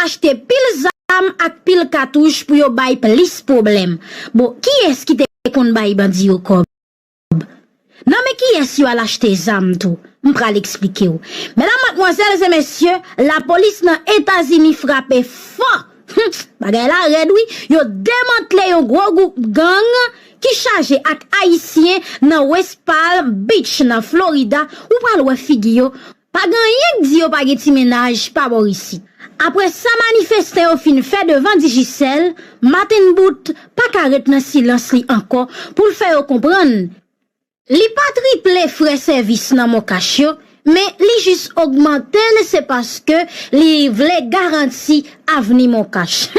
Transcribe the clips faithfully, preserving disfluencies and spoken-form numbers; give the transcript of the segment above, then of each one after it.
achte pil zam ak pil katouch pou yo bay plis pwoblèm. Bon, kiyès ki te konn bay bandi yo kòb? Nan men kiyès yo al achte zam tou? M pral eksplike w. Medam, madmwazèl e mesye, lapolis nan Etazini frape fò. Bagay la rèd wi. Yo demantle yon gwo gwoup gang ki chaje ak Ayisyen nan West Palm Beach nan Florida. Ou pral wè figi yo. Pa gen anyen k di yo pa gen ti mennaj pa bò isit. Apre sa manifestan yo fin fè devan Digicel, Martin Boot pa ka ret nan silans li ankò pou l fè yo konprann li pa triple frè sèvis nan Moncash yo, men li jis ogmante l se paske li vle garanti avni Moncash.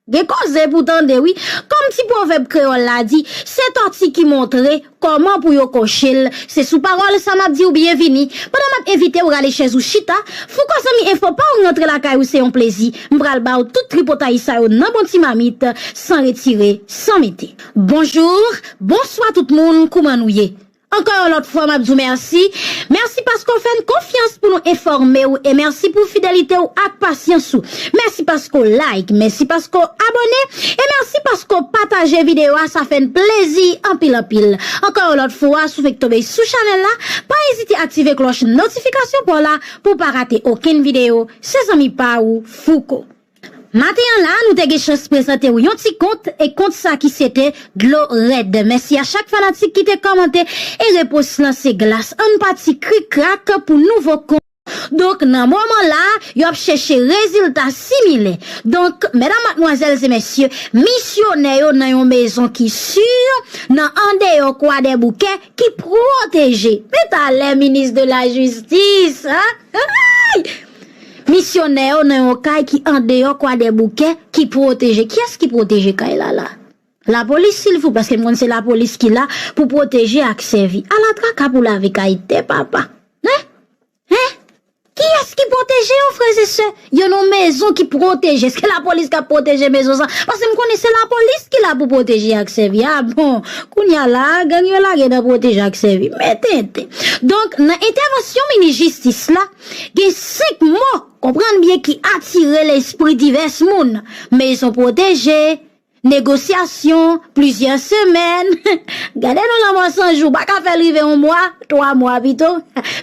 Gen koze pou tande wi. Kòm ti pwovèb kreyòl la di, se tòti ki montre kòman pou yo kòche l. Se sou pawòl sa m ap di w byenvini. Pandan m ap envite w rale chèz ou chita, Fouco zanmi enfo pa w rantre lakay ou se yon plezi. M pral ba w tout tripotay sa yo nan bon ti mamit, san retire, san mete. Bonjou, bonswa tout moun, kouman nou ye? Ankò yon lòt fwa, m ap di w mèsi. Mèsi paske w fè n konfyans pou nou enfòme w e mèsi pou fidelite w ak pasyans ou. Mèsi paske w like, mèsi paske w abòne e mèsi paske w pataje videyo a, sa fè n plezi anpil anpil. Ankò yon lòt fwa, si w fenk tonbe sou chanèl la, pa ezite aktive klòch notifikasyon pa w la pou w pa rate okenn videyo. Se zanmi pa w, Fouco. Maten an la, nou te gen chans prezante w yon ti kont, e kont sa ki se te Dlo Rèd. Mèsi a chak fanatik ki te kòmante, e repons lan se glas. Ann pati krik krak pou nouvo kont. Donk, nan moman la, y ap chèche rezilta similè. Donk, medam, madmwazèl e mesye, misyonè yo nan yon mezon ki si, nan andeyò Kwadèboukè, ki pwoteje. Men talè minis de la jistis, hein? Ay! Misyonè yo nan yon kay ki andeyò Kwadèboukè ki pwoteje. Kiyès ki pwoteje kay la la? Lapolis, silvouplè, paske m konn se lapolis ki la pou pwoteje ak sèvi. Ala traka pou lave kay tè, papa. Hein? Hein? Kiyès ki pwoteje yo, frè e sè? Yo nan mezon ki pwoteje. Se lapolis k ap pwoteje mezon sa. Paske m konnen se lapolis ki la pou pwoteje ak sèvi. A bon, kounye a la, gang yo lage nan pwoteje ak sèvi. Men tenten. Donk, nan entèvansyon minis jistis la, gen senk mo, konprann byen, ki atire lespri divès moun. Mezon pwoteje, negosyasyon, plizyè semèn. Gade nou lanmò san jou, pa ka fè l rive yon mwa, twa mwa pito.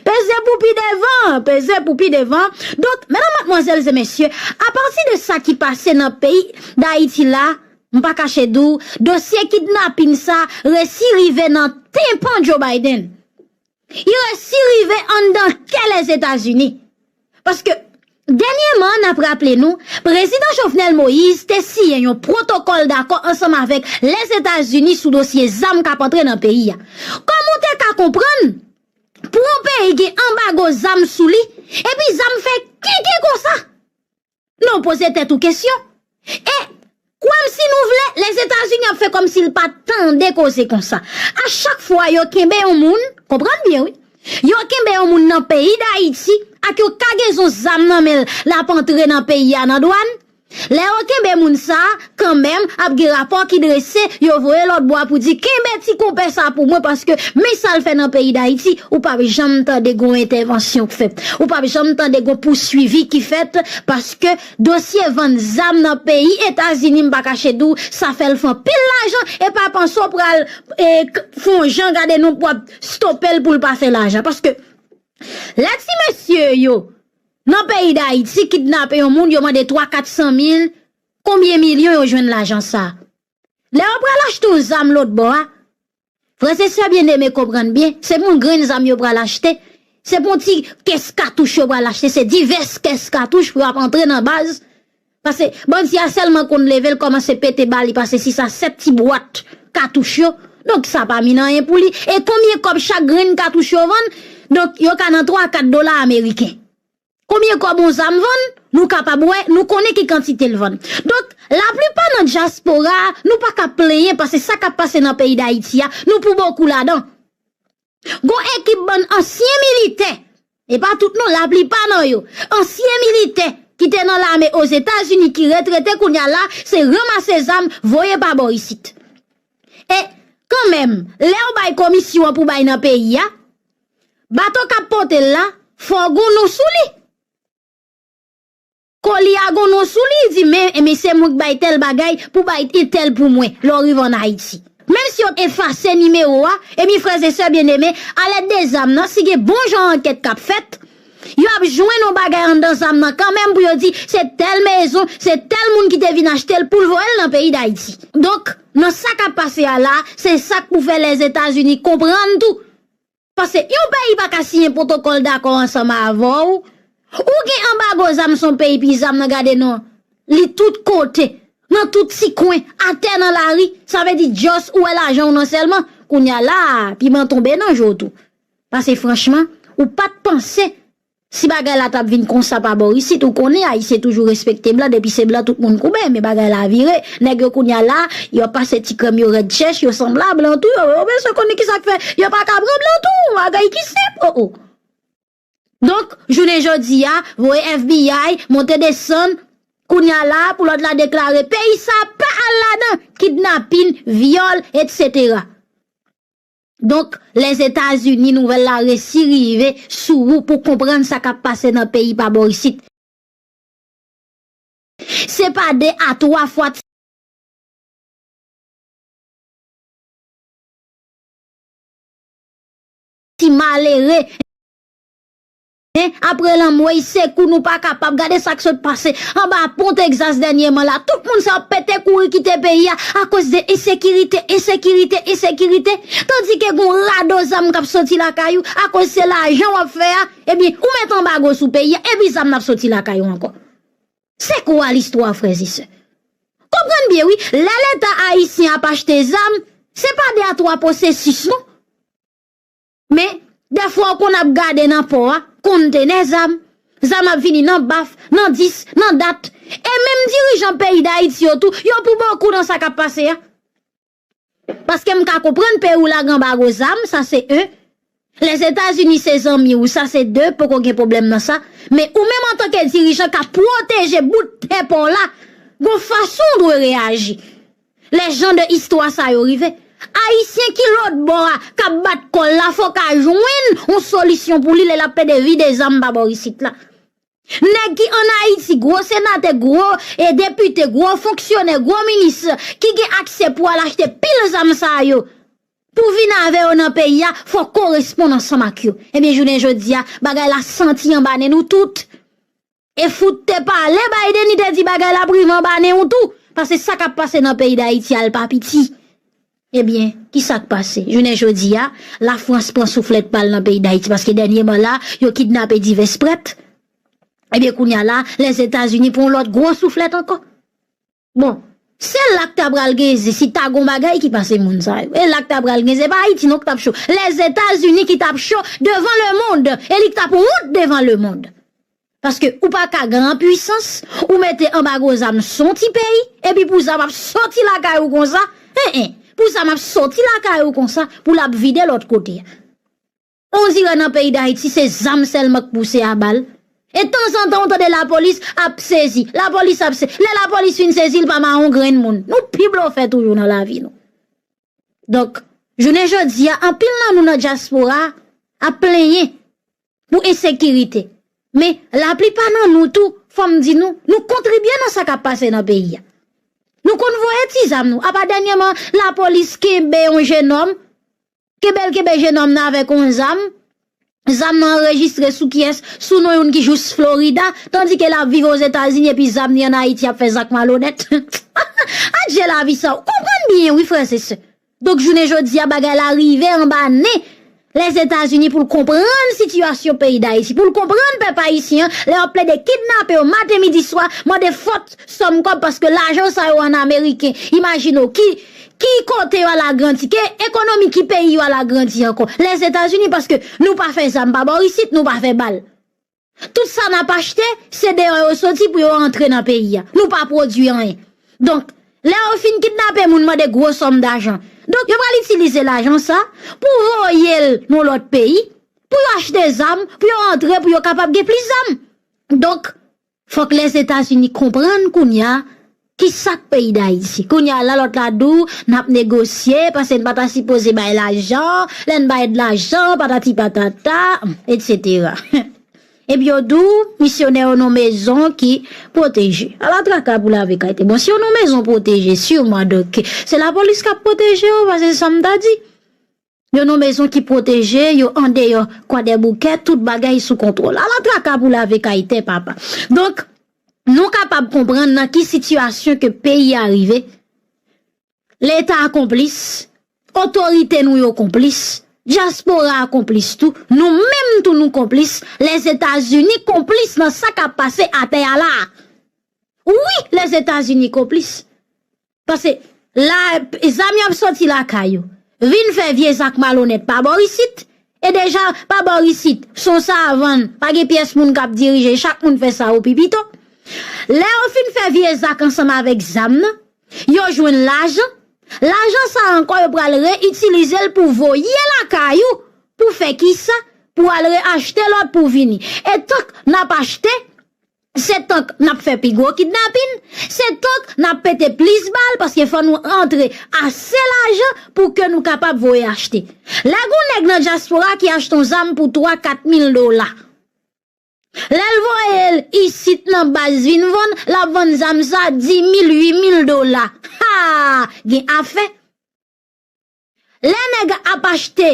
Peze pou pi devan, peze pou pi devan. Donk, medam, madmwazèl e mesye, apati de sa ki pase nan peyi Dayiti la, m pa kache di w, dosye kidnapin sa resi rive nan tenpan Joe Biden. Li resi rive anndan kè Lèzetazini. Paske, dènyèman, n ap raple nou, Prezidan Jovenel Moïse te siyen yon pwotokòl dakò ansanm avèk Lèzetazini sou dosye zam k ap antre nan peyi a. Kòman w te ka konprann pou yon peyi gen anbago zam sou li, epi zam fè kenken konsa? Non, poze tèt ou kesyon. E, kwè m si nou vle, Lèzetazini ap fè kòmsi l pa tande koze konsa. A chak fwa yo kenbe yon moun, konprann byen wi, yo kenbe yon moun nan peyi Dayiti ak yon kagezon zam nan men l, l ap antre nan peyi a nan dwàn. Lè yo kenbe moun sa a, kanmenm, ap gen rapò ki drese, yo voye lòt bò a pou di, kenbe ti konpè sa pou mwen, paske men sa l fè nan peyi Dayiti, ou p ap janm tande gon entèvansyon k fèt. Ou p ap janm tande gon pouswivi ki fèt, paske dosye vann zam nan peyi Etazini, m pa kache di w, sa fè l fè anpil lajan, e pa panse w pral, e, k-, fè yon jan gade non pou w ap stope l pou l pa fè lajan. Paske lè ti mesye yo nan peyi Dayiti kidnape yon moun, yo mande twa, kat san mil, konbyen milyon yo jwenn lajan sa a? Lè yo pral achte yon zam lòt bò a, frè e sè byeneme, konprann byen, se pou yon grenn zam yo pral achte, se pou yon ti kès katouch yo pral achte, se divès kès katouch pou y ap antre nan baz. Paske bandi a sèlman konn leve l kòmanse pete ba li pase sis a sèt ti bwat katouch yo. Donk sa pa min anyen pou li. E konbyen kòb chak grenn katouch yo vann? Donk yo ka nan twa a kat dola ameriken. Konbyen kòb yon zam vann? Nou kapab wè, nou konnen ki kantite l vann. Donk, laplipa nan dyaspora a, nou pa ka plenyen paske sa k ap pase nan peyi Dayiti a, nou pou bokou ladan. Gon ekip bann ansyen militè, e pa tout non, laplipa nan yo, ansyen militè ki te nan lame Ozetazini, ki retrete kounye a la, se ranmase zam, voye pa bò isit. E kanmenm, lè yo bay komisyon an pou bay nan peyi a, bato k ap pote l la, fò gon non sou li. Koli a gon non sou li, di, men, men se mwen k bay tèl bagay pou bay entèl pou mwen, lè w rive ann Ayiti. Menm si yo efase nimewo a, ebyen, frè e sè byeneme, alèd de zam nan, si gen bon jan ankèt k ap fèt, yo ap jwenn yon bagay anndan zam nan kanmenm pou yo di se tèl mezon, se tèl moun ki te vin achte l pou l voye l nan peyi Dayiti. Donk, nan sa k ap pase a la, se sa k pou fè Lèzetazini konprann tou. Paske yon peyi pa ka siyen pwotokòl dakò ansanm avè w. Ou gen anbago zam, se yon peyi pi zam nan, gade non. Li tout kote, nan tout ti kwen, atè, nan lari, sa vle di just ou wè lajan w nan sèlman. Kounye a la, piman tonbe nan je w tou. Paske franchman, ou pa t panse si bagay la t ap vin konsa pa bò isit, ou konnen Ayisyen toujou respekte blan, depi se blan tout moun koube, men bagay la vire. Nèg yo kounye a la, yo ap pase ti krèm yo rèd chèch, yo sanble a blan tou, yo, yo bezwen konnen ki sa k fè yo pa ka pran blan tou, bagay ki senp, o, o. Donk, jounen jodi a, voye F B I, monte desann, kounye a la, pou lòt la deklare peyi sa pa al ladan, kidnapin, vyòl, etsetera. Donk, Lèzetazini, nouvèl la resi rive sou ou pou konprann sa k ap pase nan peyi pa bò isit. Se pa de a twa fwa ti malere. Hein, apre lanmò, sekou nou pa kapab. Gade sa k sot pase anba pon Texas dènyèman la. Tout moun sa yo pete kouri kite peyi a akoz de ensekirite, ensekirite, ensekirite. Tandike gon rado zam k ap soti lakay ou akoz se lajan w ap fè a. Ebyen, ou met anbago sou peyi a, epi zam nan ap soti lakay ou ankò. Se kwa listwa, frè e sè? Konprann byen, wi. Lè Leta ayisyen ap achte zam, se pa de a twa pwosesis, non. Men, dèfwa w konn ap gade nan pò a, kontenè zam, zam ap vini nan baf, nan dis, nan dat. E menm dirijan peyi Dayiti yo tou, yo pou bokou nan sa k ap pase a. Paske m ka konprann peyi w la gen anbago zam, sa se en. Lèzetazini se zanmi w, sa se de, poko gen pwoblèm nan sa. Men ou menm antanke dirijan k ap pwoteje bout tè pa w la, gon fason w dwe reyaji. Lè jan de istwa sa yo rive, Ayisyen ki lòt bò a, k ap bat kò l la, fòk a jwenn yon solisyon pou li lè l ap plede vide zam pa bò isit la. Nèg ki ann Ayiti, gwo senatè, gwo, e, depite, gwo fonksyonè, gwo minis, ki gen aksè pou al achte pil zam sa yo, pou vin avè yo nan peyi a, fòk koresponn ansanm ak yo. Ebyen, jounen jodi a, bagay la santi anba nen nou tout. E fout te pale, Biden, li te di bagay la ap rive anba nen ou tou. Paske sa k ap pase nan peyi Dayiti a, l pa piti. Ebyen, ki sa k pase? Jounen jodi a, Lafrans pran souflèt pa l nan peyi Dayiti, paske dènyèman la, yo kidnape divès prèt. Ebyen, kounye a la, Lèzetazini pran yon lòt gwo souflèt ankò. Bon, se la k ta pral gen zen, si ta gon bagay ki pase moun sa yo. E la k ta pral gen zen, se pa Ayiti non k t ap cho. Lèzetazini ki t ap cho devan lemonn, e li k t ap wont devan lemonn. Paske ou pa ka gran pwisans, ou mete anbago zam sou yon ti peyi, epi pou zam ap soti lakay ou konsa. En, en, pou zam ap soti lakay ou konsa, pou l ap vide lòt kote a. On dirè nan peyi Dayiti, se zam sèlman k pouse a bal. E tanzantan, ou tande lapolis ap sezi. Lapolis ap se-, lè lapolis fin sezi, l pa mare yon grenn moun. Nou pi blofè toujou nan lavi nou. Donk, jounen jodi a, anpil nan nou nan dyaspora ap plenyen pou ensekirite. Men, laplipa nan nou tou, fò m di nou, nou kontribye nan sa k ap pase nan peyi a. Nou konn voye ti zam nou. Apa dènyèman, lapolis kenbe yon jenòm, kenbe l kenbe jenòm nan avèk yon zam. Zam nan anrejistre sou kiyès? Sou non youn ki jous Florida, tandike l ap viv Ozetazini epi zam li ann Ayiti ap fè zak malonèt. Adje lavi sa. Ou konprann byen, wi, frè e sè. Donk, jounen jodi a, bagay la rive anba nen Lèzetazini pou l konprann sitiyasyon peyi Dayiti, pou l konprann pèp ayisyen an, lè yo ap plede kidnape yo maten, midi, swa, mande fòt sòm kòb, paske lajan sa yo ann ameriken. Imajine w, ki, ki kote yo al agrandi, ki ekonomi, ki peyi yo al agrandi ankò? Lèzetazini, paske nou pa fè zam pa bò isit, nou pa fè bal. Tout sa n ap achte, se deyò yo soti pou yo antre nan peyi a. Nou pa pwodui anyen. Donk, lè yo fin kidnape moun, mande gwo sòm dajan. Donk, yo pral itilize lajan sa pou voye l nan lòt peyi, pou yo achte zam, pou yo antre, pou yo kapab gen plis zam. Donk, fòk Lèzetazini konprann kounye a ki sa k peyi Dayiti. Kounye a la, lòt la di w, n ap negosye, paske n pa ta sipoze bay lajan, lè n bay lajan, patati patata, etsetera. Epi yo di w, misyonè yo nan mezon ki pwoteje. Ala traka pou lave kay te. Bon, si yo nan mezon pwoteje, siman, donk, se lapolis k ap pwoteje yo, paske sa m ta di. Yo nan mezon ki pwoteje, yo andeyò Kwadèboukè, tout bagay sou kontwòl. Ala traka pou lave kay te, papa. Donk, nou kapab konprann nan ki sitiyasyon ke peyi a rive. Leta a konplis, otorite nou yo konplis, dyaspora a konplis tou, nou menm tou nou konplis, Lèzetazini konplis nan sa k ap pase atè a la a. Wi, Lèzetazini konplis. Paske la, zam y ap soti lakay ou, vin fè vye zak malonèt pa bò isit, e deja pa bò isit, se yon savann, pa gen pyès moun k ap dirije, chak moun fè sa yo pi pito. Lè yo fin fè vye zak ansanm avèk zam nan, yo jwenn lajan. Lajan sa a ankò, yo pral reyitilize l pou voye lakay ou. Pou fè kisa? Pou al reyachte lòt pou vini. E tank n ap achte, se tank n ap fè pi gwo kidnapin, se tank n ap pete plis bal, paske fò nou antre ase lajan pou ke nou kapab voye achte. Lè gon nèg nan dyaspora ki achte yon zam pou twa, kat mil dola, lè l voye l isit nan baz vin vann, l ap vann zam sa dis mil, uit mil dola. Ha! Gen afè. Lè nèg ap achte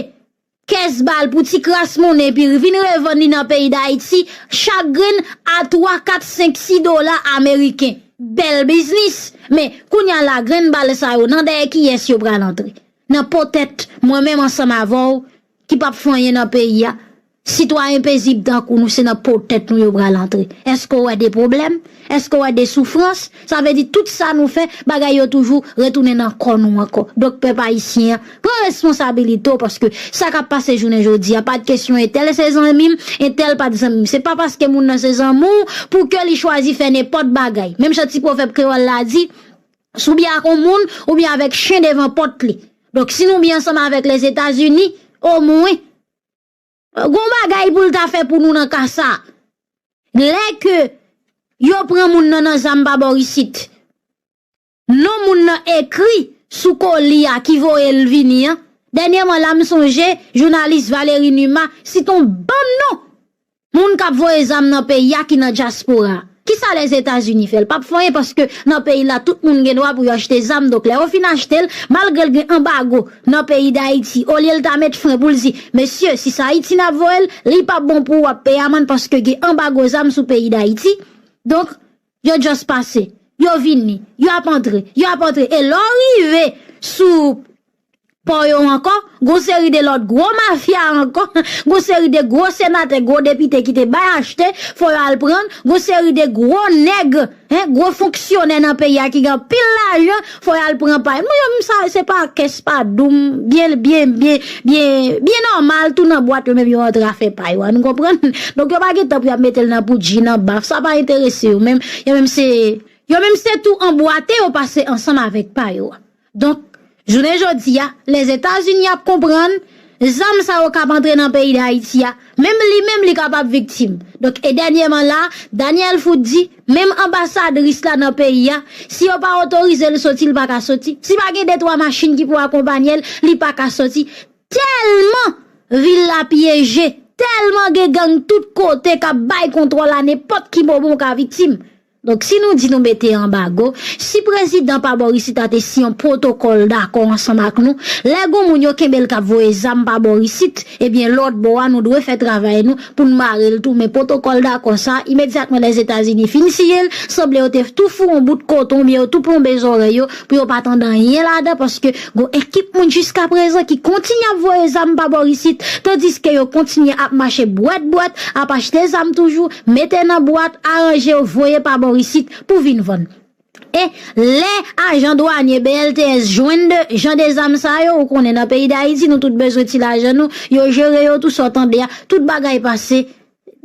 kès bal pou ti kras monnen epi vin revann li nan peyi Dayiti, chak grenn a twa, kat, senk, sis dola ameriken. Bèl biznis. Men, kounye a la, grenn bal sa yo, nan dèyè kiyès yo pral antre? Nan po tèt mwen menm ansanm avè w, ki p ap fè anyen nan peyi a. Sitwayen pezib tankou nou, se nan po tèt nou yo pral antre. Èske w wè de pwoblèm? Èske w wè de soufrans? Sa vle di tout sa nou fè, bagay yo toujou retounen nan kò nou ankò. Donk, pèp ayisyen an, pran responsabilite w, paske sa k ap pase jounen jodi a, pa t kesyon entèl se zanmi m, entèl pa t zanmi m. Se pa paske moun nan se zanmi w pou ke li chwazi fè nenpòt bagay. Menm jan ti pwovèb kreyòl la di, si w byen ak yon moun, ou byen avèk chen devan pòt li. Donk, si nou byen ansanm avèk Lèzetazini, omwen, gon bagay pou l ta fè pou nou nan ka sa. Lè ke yo pran moun nan nan zam pa bò isit, non moun nan ekri sou koli a ki voye l vini an. Dènyèman la, m sonje jounalis Valérie Numa site yon bann non moun k ap voye zam nan peyi a ki nan dyaspora. Kisa Lèzetazini fè? L p ap fè anyen paske nan peyi la, tout moun gen dwa pou yo achte zam. Donk, lè yo fin achte l, malgre l gen anbago nan peyi Dayiti, olye l ta met fren pou l di, mesye, si se Ayiti n ap voye l, li p ap bon pou w ap peye amann paske gen anbago zam sou peyi Dayiti. Donk, yo just pase, yo vini, y ap antre, y ap antre. E lè w rive sou pò yo ankò, gon seri de lòt gwo mafya ankò, gon seri de gwo senatè, gwo depite ki te bay achte, fò yo al pran, gon seri de gwo nèg, en, gwo fonksyonè nan peyi a ki gen anpil lajan, fò y al pran pay. Mwen, yo, m sa, se pa kès pa doum, byen, byen, byen, byen, byen nòmal, tou nan bwat yo menm yo antre a fè pay yo a, nou konprann? Donk, yo pa gen tan pou y ap mete l nan poudji, nan baf, sa pa enterese yo menm, yo menm se, yo menm se tou anbwate yo pase ansanm avèk pay yo a. Donk, jounen jodi a, Lèzetazini ap konprann, zam sa yo k ap antre nan peyi Dayiti a, menm li menm li kapab viktim. Donk, e dènyèman la, Daniel Foot di, menm anbasadris la nan peyi a, si yo pa otorize l soti, li pa ka soti. Si pa gen de twa machin ki pou akonpanye l, li pa ka soti. Tèlman vil la pyeje, tèlman gen gang tout kote k ap bay kontwòl a nenpòt ki moman w ka viktim. Donk, si nou di nou mete anbago, si prezidan pa bò isit la te siyen yon pwotokòl dakò ansanm ak nou, lè gon moun yo kenbe l k ap voye zam pa bò isit, ebyen, lòt bò a, nou dwe fè travay nou pou n mare l tou. Men pwotokòl dakò sa, imedyatman Lèzetazini fin siyen l, sanble yo te tou foure yon bout koton, oubyen yo tou plonbe zòrèy yo, pou yo pa tande anyen ladan, paske gon ekip moun jiskaprezan ki kontinye ap voye zam pa bò isit, tandiske yo kontinye ap mache bwèt bwèt, ap achte zam toujou, mete nan bwat, aranje yo, voye pa bò isit pou vin vann. E lè ajan dwanye B L T S jwenn de jan de zam sa yo, ou konnen nan peyi Dayiti, nou tout bezwen ti lajan nou, yo jere yo tou, sa w tande a, tout bagay pase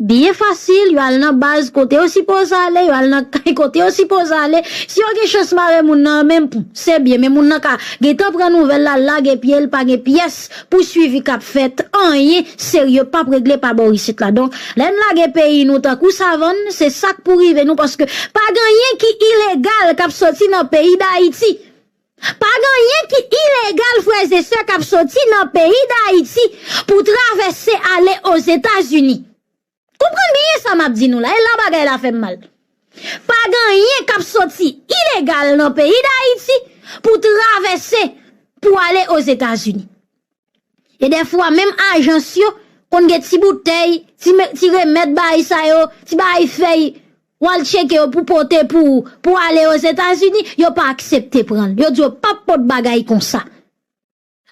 byen fasil, yo al nan baz kote yo sipoze ale, yo al nan kay kote yo sipoze ale. Si yo gen chans mare moun nan, men se byen, men moun nan ka gentan pran nouvèl la, lage pye l, pa gen pyès pouswivi k ap fèt, anyen serye p ap regle pa bò isit la. Donk, lè n lage peyi nou tankou savann, se sa k pou rive nou, paske pa gen anyen ki ilegal k ap soti nan peyi Dayiti. Pa gen anyen ki ilegal, frè e sè, k ap soti nan peyi Dayiti pou travèse ale Ozetazini. Konprann byen sa m ap di nou la, e la bagay la fè m mal. Pa gen anyen k ap soti ilegal nan peyi Dayiti pou travèse, pou ale Ozetazini. E dèfwa, menm ajans yo konn gen ti boutèy, ti, me- ti remèd bagay sa yo, ti bagay fèy, w al tcheke yo pou pote pou, pou ale Ozetazini, yo pa aksepte pran l. Yo di yo p ap pot bagay konsa.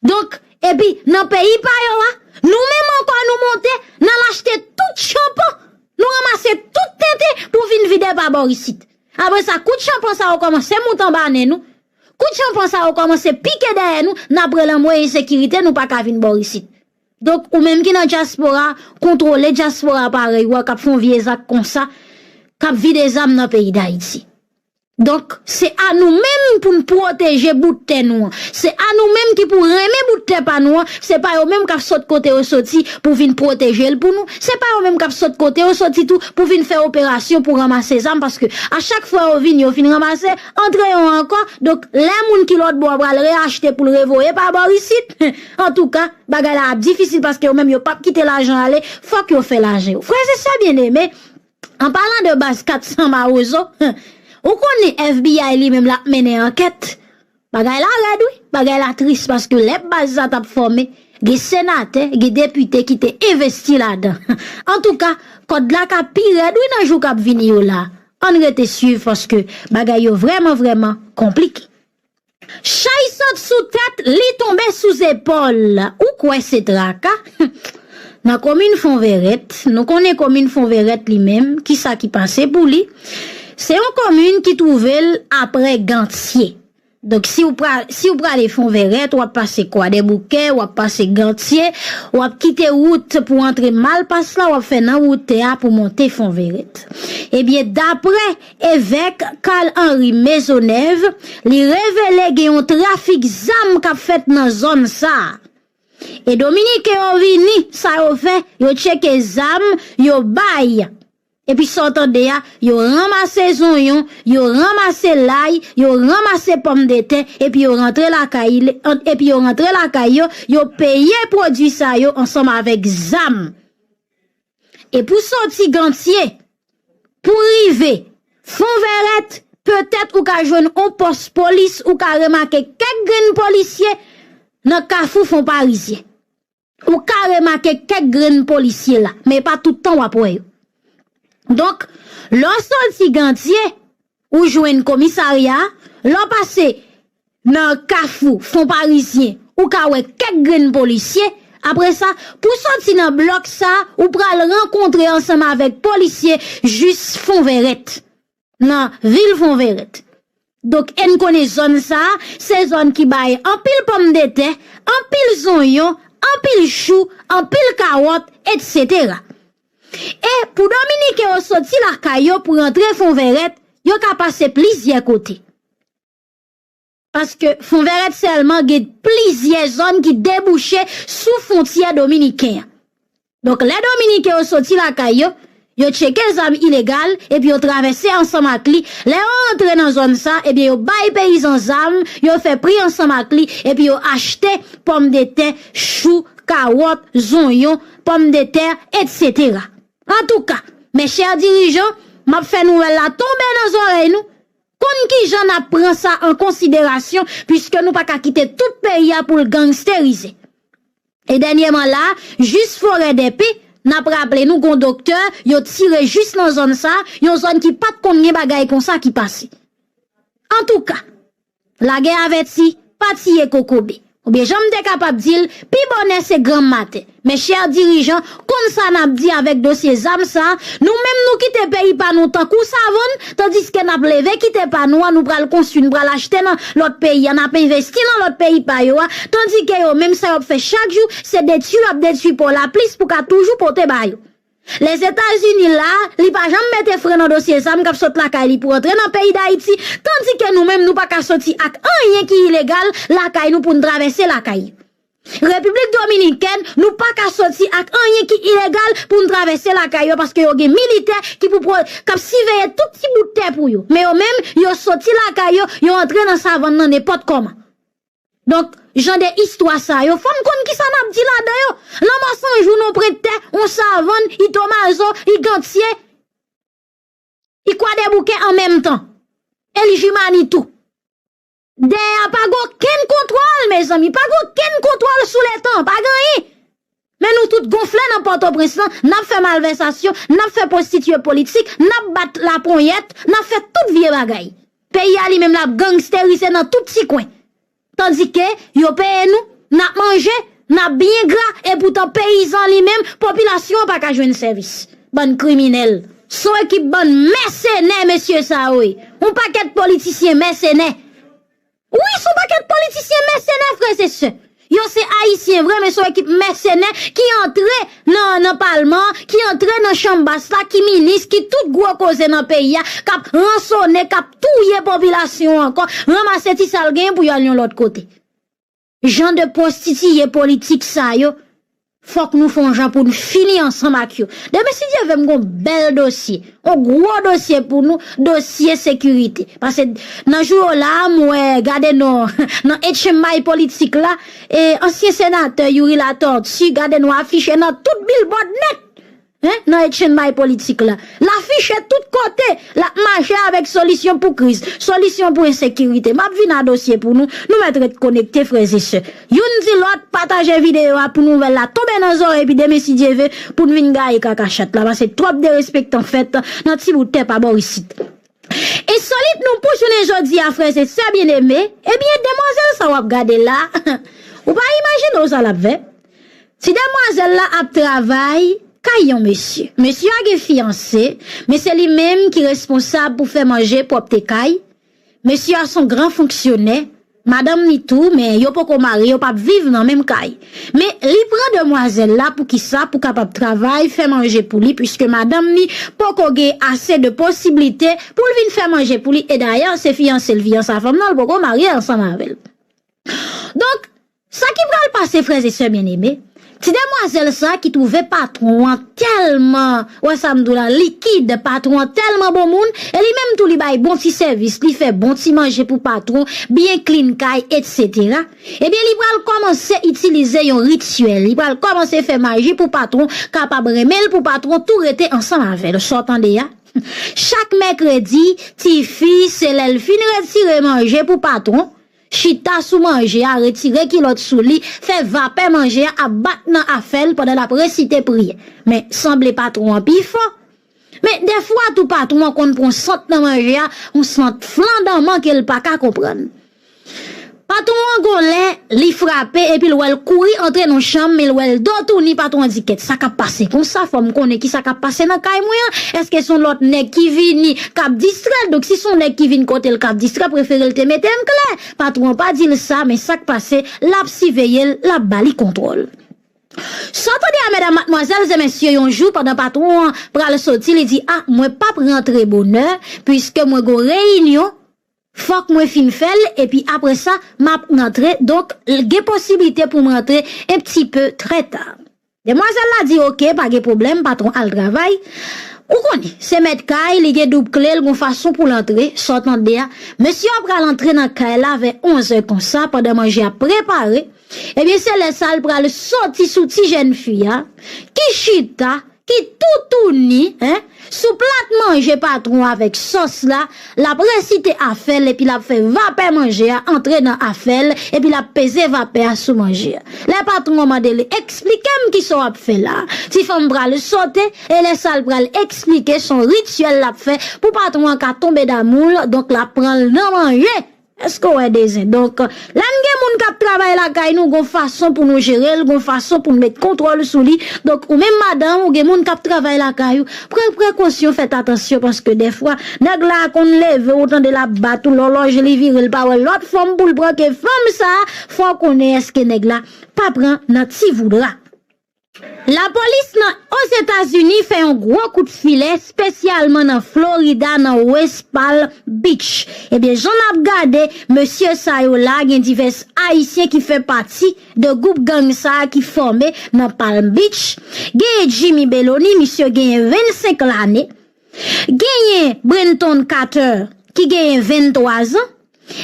Donk, epi nan peyi pa yo a, nou menm ankò nou monte, n al achte tout chanpan, nou ranmase tout tenten pou vin vide pa bò isit. Apre sa, kout chanpan sa yo kòmanse moute anba nen nou. Kout chanpan sa yo kòmanse pike dèyè nou, n ap rele anmwey ensekirite, nou pa ka vin bò isit. Donk, ou menm ki nan dyaspora, kontwole dyaspora parèy ou a, k ap fè yon vye zak konsa, k ap vide zam nan peyi Dayiti. Donk, se a nou menm pou n pwoteje bout tè nou an. Se a nou menm ki pou renmen bout tè pa nou an. Se pa yo menm k ap sot kote yo soti pou vin pwoteje l pou nou. Se pa yo menm k ap sot kote yo soti tou pou vin fè operasyon pou ranmase zam, paske a chak fwa yo vin, yo fin ranmase, antre yo ankò. Donk, lè moun ki lòt bò a pral reyachte pou l revoye pa bò isit, antouka, bagay la ap difisil paske yo menm yo p ap kite lajan ale, fòk yo fè lajan yo. Frè e sè byeneme, an palan de baz kat san Mawozo, ou konnen F B I li menm l ap mennen ankèt. Bagay la rèd wi, bagay la tris paske lè baz sa t ap fòme, gen senatè, gen depite ki te envesti ladan. Antouka, kòd la ka pi rèd wi nan jou k ap vini yo la. Ann rete swiv paske bagay yo vrèman, vrèman konplike. Chay sot sou tèt, li tonbe sou zepòl. Ou kwè se traka? Nan komin Fonvèrèt, nou konnen komin Fonvèrèt li menm, kisa ki pase pou li? Se yon komin ki twouve l aprè Gantye. Donk, si w pra, si w prale Fonvèrèt, w ap pase Kwadèboukè, w ap pase Gantye, w ap kite wout pou antre Malpas la, w ap fè nan wout tè a pou monte Fonvèrèt. Ebyen, daprè evèk Carl Henry Maisonneuve, li revele gen yon trafik zam k ap fèt nan zòn sa a. E Dominiken yo vini, sa yo fè, yo tcheke zam, yo bay. Epi sa w tande a, yo ranmase zonyon, yo ranmase lay, yo ranmase pòmdetè, epi yo rantre lakay, epi yo rantre lakay yo, yo peye pwodui sa yo ansanm avèk zam. E pou soti Gantye, pou rive Fonvèrèt, petèt ou ka jwenn on pòs polis, ou ka remake kèk grenn polisye nan kafou Fon Parizyen. Ou ka remake kèk grenn polisye la, men e pa tout tan w ap wè yo. Donk, lè w soti Gantye, ou jwenn komisarya a, lè w pase nan kafou Fon Parizyen, ou ka wè kèk grenn polisye. Apre sa, pou soti nan blòk sa, ou pral rankontre ansanm avèk polisye jis Fonvèrèt, nan vil Fonvèrèt. Donk, e n konnen zòn sa a, se zòn ki bay anpil pòmdetè, anpil zonyon, anpil chou, anpil kawòt, etsetera. E pou Dominiken yo soti lakay yo pou rantre Fonvèrèt, yo ka pase plizyè kote. Paske Fonvèrèt sèlman gen plizyè zòn ki debouche sou fwontyè dominiken an. Donk, lè Dominiken yo soti lakay yo, yo tcheke zam ilegal, epi yo travèse ansanm ak li. Lè yo rantre nan zòn sa, ebyen, yo bay peyizan zam, yo fè pri ansanm ak li, epi yo achte pòmdetè, chou, kawòt, zonyon, pòmdetè, etsetera. Antouka, mes chers dirigeants, m ap fè nouvèl la tonbe nan zòrèy nou. Konn kijan n ap pran sa an konsiderasyon, piske nou pa ka kite tout peyi a pou l gangsterize. E dènyèman la, jis Forèdèpe, n ap raple nou gon doktè, yo tire jis nan zòn sa, yon zòn ki pa t konn gen bagay konsa ki pase. Antouka, lagè avèti, pa tiye kokobe. Oubyen jan m te kapab di l, pi bonè se granm maten. Mes chers dirigeants, konn sa n ap di avèk dosye zam sa, nou menm nou kite peyi pa nou tankou savann, tandiske n ap leve kite pa nou an, nou pral konstwi, nou pral achte nan lòt peyi an, n ap envesti nan lòt peyi pa yo a, tandike yo menm sa y ap fè chak jou, se detwi y ap detwi pò la plis pou ka toujou pote ba yo. Lèzetazini la, li pa janm mete fren nan dosye zam k ap sot lakay li pou antre nan peyi Dayiti, tandike nou menm nou pa ka soti ak anyen ki ilegal lakay nou pou n travèse lakay yo. Repiblik Dominikèn, nou pa ka soti ak anyen ki ilegal pou n travèse lakay yo, paske yo gen militè ki pou pwo-, k ap siveye tout ti bout tè pou yo. Men yo menm, yo soti lakay yo, yo antre nan savann nan nenpòt kòman. Donk, jan de istwa sa yo, fò n konn kisa n ap di ladan yo. Lanmò San Jou, non, Prentè, on Savann, Ito Mazo, Igantye, Ikwadebouke an menm tan. Elijimani tou. Dèyè a pa gen okenn kontwòl, mezanmi, pa gen okenn kontwòl sou letan, pa gen anyen. Men nou tout gonfle nan Pòtoprens lan, n ap fè malvèsasyon, n ap fè pwostitiye politik, n ap bat laponyèt, n ap fè tout vye bagay. Peyi a li menm l ap gangsterize nan tout ti kwen. Tandike yo peye nou, n ap manje, n ap byen gra, epoutan peyizan li menm, popilasyon an pa ka jwenn sèvis. Bann kriminèl. Se yon ekip bann mèsenè, mesye sa yo ye. Yon pakèt politisyen mèsenè. Wi, se yon pakèt politisyen mèsenè, frè e sè. Yo se Ayisyen vre, men se yon ekip mèsenè ki antre nan, nan palman, ki antre nan chanm bas la, ki minis, ki tout gwo koze nan peyi a, k ap ransone, k ap touye popilasyon an ankò, ranmase ti sa l genyen pou y al yon lòt kote. Jan de pwostitiye politik sa yo, fòk nou fè yon jan pou n fini ansanm ak yo. Demen, si Dye vle, m gon bèl dosye, yon gwo dosye pou nou, dosye sekirite. Paske nan jou yo la, m wè, gade non, nan etchenbay politik la, e ansyen senatè Youri Latortue, gade nou afiche nan tout bilbòd nèt. Hein, nan etchenbay politik la. L afiche tout kote, l ap mache avèk solisyon pou kriz, solisyon pou ensekirite. M ap vin a dosye pou nou, nou mèt ret konekte, frè e sè. Youn di lòt, pataje videyo a pou nouvèl la tonbe nan zòrèy, epi demen, si Dye vle, pou n vin gaye kaka chat la, paske twòp derespektan fèt nan ti bout tè pa bò isit. Ensolit nou pou jounen jodi a, frè e sè byeneme, ebyen, demwazèl sa w ap gade la, ou pa imajine w sa l ap fè. Ti demwazèl la ap travay kay yon mesye. Mesye a gen fiyanse, men se li menm ki responsab pou fè manje pwòpte kay. Mesye a se yon gran fonksyonè, madanm ni tou, men yo poko marye, yo p ap viv nan menm kay. Men li pran demwazèl la pou kisa? Pou kapab travay, fè manje pou li, piske madanm ni poko gen ase de posiblite pou l vin fè manje pou li. E dayè, se fiyanse l, fiyanse a fanm nan, l poko marye ansanm avè l. Donk, sa ki pral pase, frè e sè byeneme, ti demwazèl sa ki twouve patwon an tèlman, wè sa m di w la, likid, patwon an tèlman bon moun, e li menm tou li bay bon ti sèvis, li fè bon ti manje pou patwon, byen clean kay, etsetera. Ebyen, li pral kòmanse itilize yon rityèl, li pral kòmanse fè maji pou patwon kapab renmen l, pou patwon tou rete ansanm avè l. Sa w tande a? Chak mèkredi, tifi, se lè l fin retire manje pou patwon, chita sou manje a, retire kilòt sou li, fè vapè manje a ap bat nan afè l pandan l ap resite priyè. Men, sanble patwon an pi fò. Men, dèfwa tou patwon an konn pran sant nan manje a, yon sant flandanman ke l pa ka konprann. Patwon an gon lè, li frape, epi l wè l kouri antre nan chanm, men l wè l do touni, patwon an di, "Kèt, sa k ap pase konsa? Fò m konnen ki sa k ap pase nan kay mwen an. Èske se yon lòt nèg ki vini, k ap distrè l? Donk, si se yon nèg ki vin kote l, k ap distrè, prefere l te mete m klè." Patwon an pa di l sa, men sa k pase, l ap siveye l, l ap ba li kontwòl. Sa w tande a, medam, madmwazèl e mesye, yon jou, pandan patwon an pral soti, li di, "A, mwen p ap rantre bonè, piske mwen gon reyinyon, fòk mwen fin fè l, epi apre sa, m ap rantre." Donk, l gen posiblite pou m rantre un petit peu très tard. Demwazèl la di, "Oke, pa gen pwoblèm, patwon al travay." Ou konnen, se mèt kay, li gen doub kle, l gon fason pou l antre, sa w tande a. Mesye a pral antre nan kay la vè onz è konsa, pandan manje ap prepare. Ebyen, se lè sa l pral soti sou ti jèn fi a, ki chita, ki toutouni, en, sou plat manje patwon avèk sòs la, l ap resite afè l, epi l ap fè vapè manje a antre nan afè l, epi l ap peze vapè a sou manje a. Lè patwon an mande l, "Eksplike m kisa w ap fè la a." Ti fanm pral sote, e lè sa l pral eksplike, se yon rityèl l ap fè pou patwon an ka tonbe damou l, donk l ap pran l nan manje. Èske w wè dezen? Donk, lè n gen moun k ap travay lakay nou, gon fason pou nou jere l, gon fason pou n met kontwòl sou li. Donk, ou menm madanm, ou gen moun k ap travay lakay ou, pran prekosyon, fèt atansyon, paske dèfwa, nèg la konn leve, ou tande l ap bat ou, lòlòj li vire, l pa wè lòt fanm pou l pran ke fanm sa a, fò w konnen èske nèg la pa pran nan ti voudra. Lapolis nan Ozetazini fè yon gwo kout filè, espesyalman nan Florida, nan West Palm Beach. Ebyen, jan n ap gade, mesye sa yo la, gen divès Ayisyen ki fè pati de gwoup gang sa a ki fòme nan Palm Beach. Genyen Jimmy Belony, misye genyen vennsenk lane. Genyen Brenton Carter, ki genyen venntwa zan.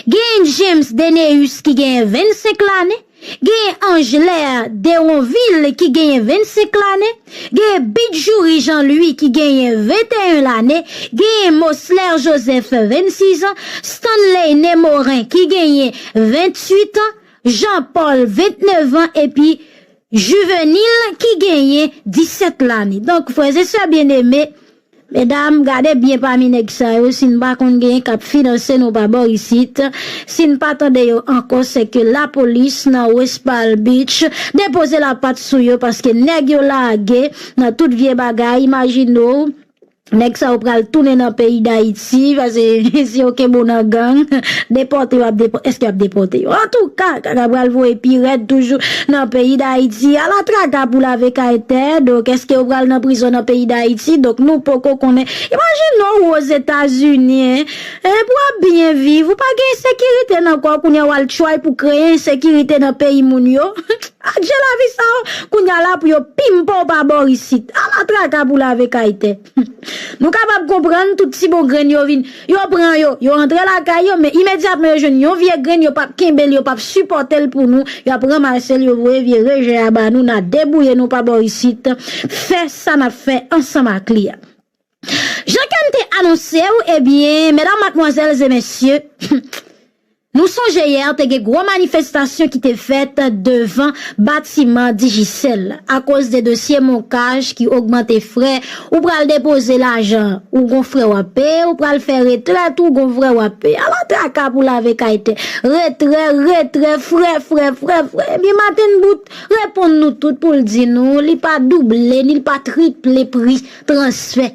Genyen James Deneus ki genyen vennsenk lane. Genyen Angler Deronville ki genyen vennsenk lane. Genyen Bidjouri Jean Louis ki genyen venteyen lane. Genyen Mosler Joseph vennsis an. Stanley Nemorin ki genyen venntuit an. Jean Paul ventnèf an. Epi Juvenil ki genyen disèt lane. Donk, frè e sè byeneme, medam, gade byen pami nèg sa yo, si n pa konn genyen k ap finanse nou pa bò isit, si n pa tande yo ankò, se ke lapolis nan West Palm Beach depoze lapat sou yo, paske nèg yo lage nan tout vye bagay. Imajine w, nèg sa yo pral tounen nan peyi Dayiti, paske si yo kenbe w nan gang, depòte yo ap depò-, èske y ap depòte yo? Antouka, kaka pral voye pi rèd toujou nan peyi Dayiti. Ala traka pou lave kay tè, donk èske yo pral nan prizon nan peyi Dayiti? Donk nou poko konnen. Imajine w Ozetazini, en, en, pou w ap byen viv, ou pa gen ensekirite nan kò w, kounye a w al try pou kreye ensekirite nan peyi moun yo. Adje lavi sa yo, kounye a la pou yo pimpe w pa bò isit. Ala traka pou lave kay tè. Nou kapab konprann tout ti bon grenn yo vin, yo pran yo, yo antre lakay yo, men imedyatman yo jwenn yon vye grenn, yo p ap kenbe l, yo p ap sipòte l pou nou, y ap ranmase l, yo voye vye rejè a ba nou, n a debouye nou pa bò isit, fè sa n ap fè ansanm ak li a. Jan ke m te anonse w, ebyen, medam, madmwazèl e mesye, nou sonje yè te gen gwo manifestasyon ki te fèt devan batiman Digicel akoz de dosye MonCash ki ogmante frè, ou pral depoze lajan, ou gon frè w ap peye, ou pral fè retrèt, ou gon frè w ap peye. Ala traka pou lave kay tè. Retrè, retrè, frè, frè, frè, frè. Ebyen, Martin Boot reponn nou tout pou l di nou, li pa double, ni l pa triple pri transfè.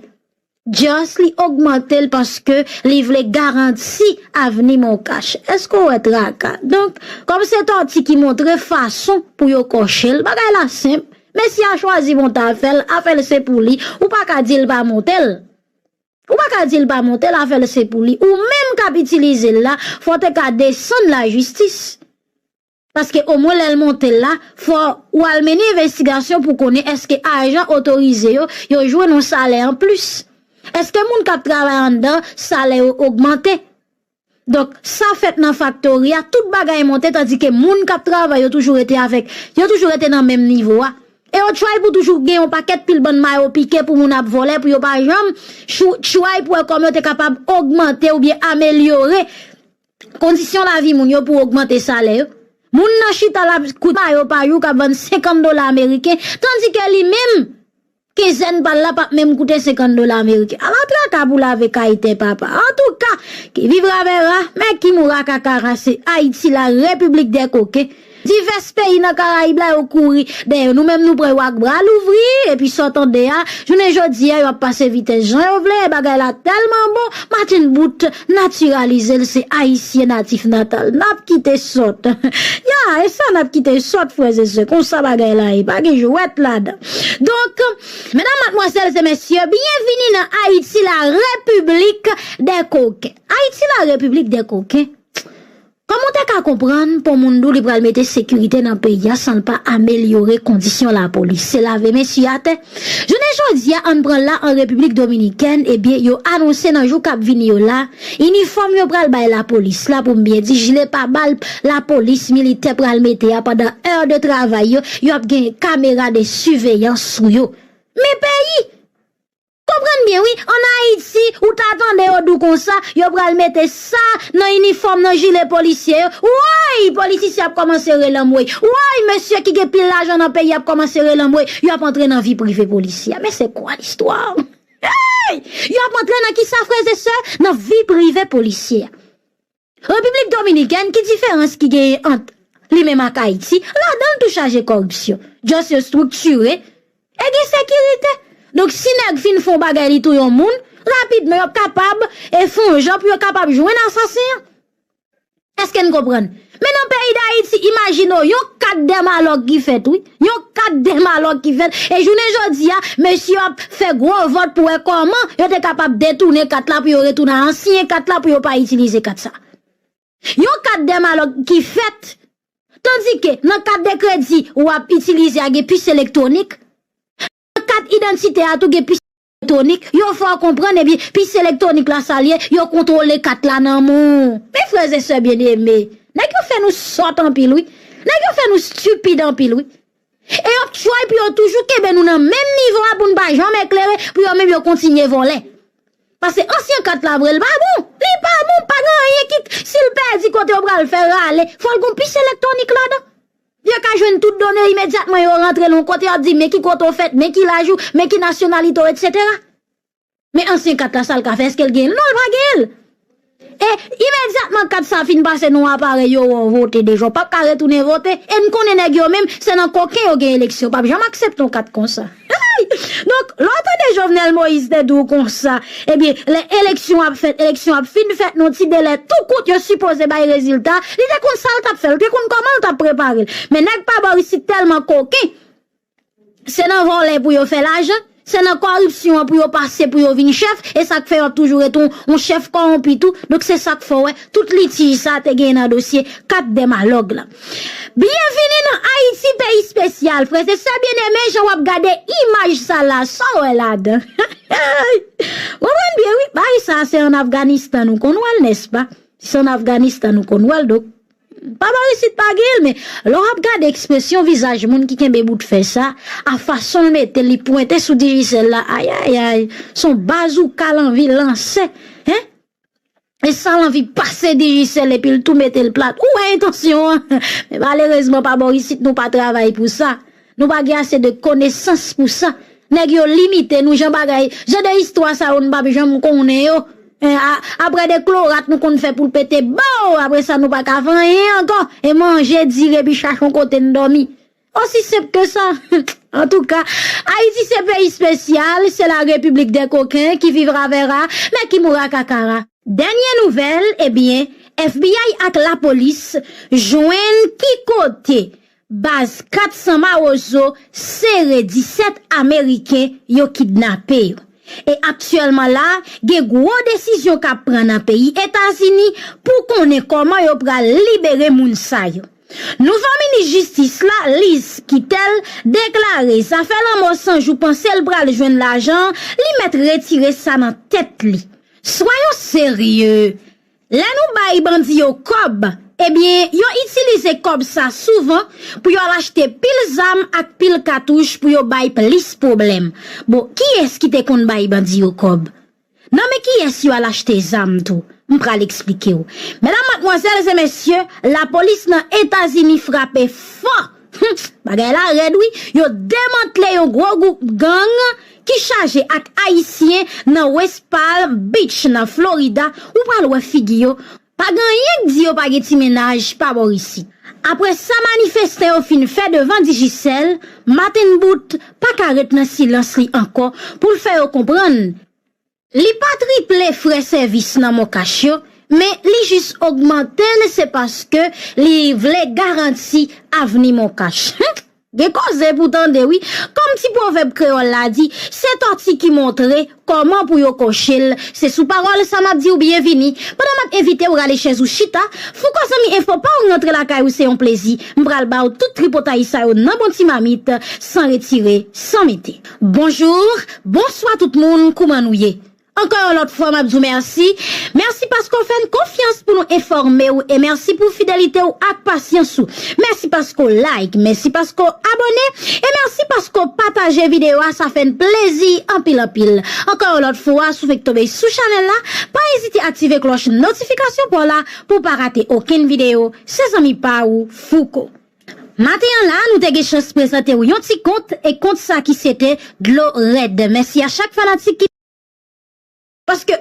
Just li ogmante l paske li vle garanti avni MonCash. Èske w wè traka? Donk, kòm se tòti ki montre fason pou yo kòche l, bagay la senp. Mesye a chwazi monte afè l, afè l se pou li. Ou pa ka di l pa monte l. Ou pa ka di l pa monte l, afè l se pou li. Ou menm k ap itilize l la, fò w te ka desann lajistis. Paske omwen lè l monte l la, fò w al mennen envestigasyon pou konnen èske ajan otorize yo, yo jwenn yon salè anplis. Èske moun k ap travay anndan, salè yo ogmante? Donk, sa fèt nan faktori a, tout bagay monte, tandike moun k ap travay yo toujou rete avèk, yo toujou rete nan menm nivo a. E yo try pou toujou gen yon pakèt pil bann mayo pike pou moun ap vòlè, pou yo pa janm chou-, try pou wè kòman yo te kapab ogmante oubyen amelyore kondisyon lavi moun yo pou ogmante salè yo. Moun nan chita l ap koute mayo pa jou k ap vann senkant dola ameriken, tandike li menm, kenzèn pa l la p ap menm koute senkant dola ameriken. Ala traka pou lave kay tè papa. Antouka, qui vivra verra, mais qui mourra kakara, se Ayiti la repiblik dè koken. Divès peyi nan Karayib la yo kouri dèyè nou, menm nou pran yo ak bra louvri, epi sa w tande a, jounen jodi a, yo ap pase vitès jan yo vle, e bagay la tèlman bon, Martin Boot natiralize l, se ayisyen natif natal. N ap kite sòt. Ya, e sa n ap kite sòt, frè e sè, konsa bagay la ye, pa gen jwèt ladan. Donk, medam, madmwazèl e mesye, byenvini nan Ayiti la repiblik dè koken. Ayiti la repiblik dè koken. Kòman w te ka konprann pou moun di w li pral mete sekirite nan peyi a san l pa amelyore kondisyon lapolis? Se lave mesye atè. Jounen jodi a, ann pran la an Repiblik Dominikèn, ebyen, yo anonse nan jou k ap vini yo la, inifòm yo pral bay lapolis la, pou m byen di, jile pabal lapolis militè pral mete a pandan è de travay yo, yo ap gen kamera de siveyans sou yo. Men peyi! Konprann byen, wi. Ann Ayiti, ou ta tande yo di w konsa, yo pral mete sa nan inifòm, nan jile polisye yo. Woy! Politisyen ap kòmanse rele anmwey. Woy! Mesye ki gen pil lajan nan peyi ap kòmanse rele anmwey. Yo ap antre nan vi prive polisye a. Mais c'est quoi l'histoire? Hey! Yo ap antre nan kisa, frè e sè? Nan vi prive polisye a. Repiblik Dominikèn, ki diferans ki genyen ant li menm ak Ayiti? Ladan l tou chaje kòripsyon. Just yo estriktire e gen sekirite. Donk, si nèg fin fè yon bagay, li touye yon moun, rapidman, y ap kapab, e, fè yon jan pou yo kapab jwenn asasen an. Èske n konprann? Men nan peyi Dayiti, imajine w, yon kat dè malòk ki fèt, wi. Yon kat dè malòk ki fèt. E jounen jodi a, mesye yo ap fè gwo vòt pou wè kòman yo te kapab detounen kat la pou yo retounen a ansyen kat la pou yo pa itilize kat sa. Yon kat dè malòk ki fèt, tandike nan kat de kredi w ap itilize a gen pis elektwonik, nan kat idantite a tou gen pis elektwonik. elektwonik, yo fè w konprann, ebyen, pis elektwonik la sa l ye, yo kontwole kat la nan men w. Men frè e sè byeneme, nèg yo fè nou sòt anpil, wi. Nèg yo fè nou stipid anpil, wi. E y ap try pou yo toujou kenbe nou nan menm nivo a pou n pa janm eklere, pou yo menm yo kontinye vòlè. Paske ansyen kat la vre, l pa bon. Li pa bon, pa gen anyen ki, si l pèdi kote yo pral fè rale, fò l gon pis elektwonik ladan. Yo ka jwenn tout done imedyatman yo rantre l yon kote, y ap di men ki kote w fèt, men ki laj ou, men ki nasyonalite w, etsetera. Men ansyen kat la, sa l ka fè? Èske l genyen l? Non, l pa genyen l. E imedyatman kat sa fin pase nan aparèy yo, w vote deja. W p ap ka retounen vote. E n konnen nèg yo menm, se nan koken yo gen eleksyon. Yo p ap janm aksepte yon kat konsa. Donk, lè w tande Jovenel Moïse te di w konsa, ebyen, lè eleksyon ap fèt, eleksyon ap fin fèt, nan ti delè tou kout, yo sipoze bay rezilta, li te konn sa l t ap fè, li te konn kòman l t ap prepare l. Men nèg pa bò isit tèlman koken, se nan vòlè pou yo fè lajan, se nan kòripsyon an pou yo pase pou yo vin chèf, e sa k fè yo ap toujou rete yon, yon chèf kòwonpi tou. Donk, se sa k fè w wè tout litij sa te genyen nan dosye kat dè malòg la. Byenvini nan Ayiti, peyi espesyal. Frè e sè byeneme, jan w ap gade imaj sa la, sa w wè ladan? Ou konprann byen, wi. Bagay sa, se ann Afganistan nou konn wè l, nèspa? Se ann Afganistan nou konn wè l, donk. Pa bò isit pa gen l, men lè w ap gade ekspresyon vizaj moun ki kenbe bout fè sa, a fason l mete l, li pwente sou Digicel la, ayayay, se yon bazouka l anvi lanse, en? E sa l anvi pase Digicel epi l tou mete l plat. Ou wè entansyon an. Men malerezman, pa bò isit, nou pa travay pou sa. Nou pa gen ase de konesans pou sa. Nèg yo limite nou, jan bagay, jan de istwa sa yo, nou p ap janm konnen yo. Eh, a, apre de klorat nou konn fè pou l pete, bow! Apre sa, nou pa ka fè anyen ankò. E manje, dire, epi chache yon kote n dòmi. Osi senp ke sa. Antouka, Ayiti se peyi espesyal, se la République des coquins qui vivra verra, mais qui mourra kakara. Dènye nouvèl, ebyen, F B I ak lapolis jwenn ki kote baz kat san Mawozo sere disèt Ameriken yo kidnape yo. E aktyèlman la, gen gwo desizyon k ap pran nan peyi Etazini pou konnen kòman yo pral libere moun sa yo. Nouvo minis jistis la, Liz Kittel, deklare zafè lanmò san jou panse l pral jwenn lajan, li mèt retire sa nan tèt li. Soyons sérieux! Lè nou bay bandi yo kòb, ebyen, yo itilize kòb sa souvan pou yo al achte pil zam ak pil katouch pou yo bay plis pwoblèm. Bon, kiyès ki te konn bay bandi yo kòb? Nan men kiyès yo al achte zam tou? M pral eksplike w. Medam, madmwazèl e mesye, lapolis nan Etazini frape fò. Hum, bagay la rèd, wi. Yo demantle yon gwo gwoup gang ki chaje ak Ayisyen nan West Palm Beach, nan Florida. Ou pral wè figi yo. Pa gen anyen k di yo pa gen ti mennaj pa bò isit. Apre sa manifestan yo fin fè devan Digicel, Martin Boot pa ka ret nan silans li ankò pou l fè yo konprann li pa triple frè sèvis nan Moncash yo, men li jis ogmante l, se paske li vle garanti avni Moncash. Hum! Gen koze pou tande, wi. Kòm ti pwovèb kreyòl la di, se tòti ki montre kòman pou yo kòche l. Se sou pawòl sa m ap di w byenvini. Pandan m ap envite w rale chèz ou chita, Fouco zanmi enfo pa w rantre lakay ou, se yon plezi. M pral ba w tout tripotay sa yo nan bon ti mamit, san retire, san mete. Bonjou, bonswa tout moun, kouman nou ye? Ankò yon lòt fwa, m ap di w mèsi. Mèsi paske w fè n konfyans pou nou enfòme w, e mèsi pou fidelite w ak pasyans ou. Mèsi paske w like, mèsi paske w abòne, e mèsi paske w pataje videyo a, sa fè n plezi anpil, anpil. Ankò yon lòt fwa, si w fenk tonbe sou chanèl la, pa ezite aktive klòch notifikasyon pa w la pou w pa rate okenn videyo. Se zanmi pa w, Fouco. Maten an la, nou te gen chans prezante w yon ti kont, e kont sa ki se te Dlo Rèd. Mèsi a chak fanatik ki Paske,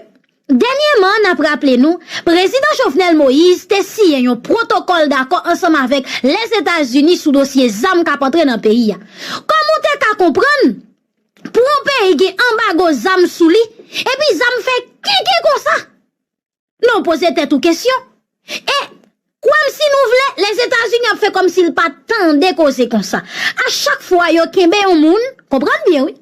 dènyèman, n ap raple nou, prezidan Jovenel Moïse te siyen yon pwotokòl dakò ansanm avèk Lèzetazini sou dosye zam k ap antre nan peyi a. Kòman w te ka konprann pou yon peyi gen anbago zam sou li, epi zam fè kenken konsa? Non, poze tèt ou kesyon. E, kwè m si nou vle, Lèzetazini ap fè kòmsi l pa tande koze konsa. A chak fwa yo kenbe yon moun, konprann byen wi,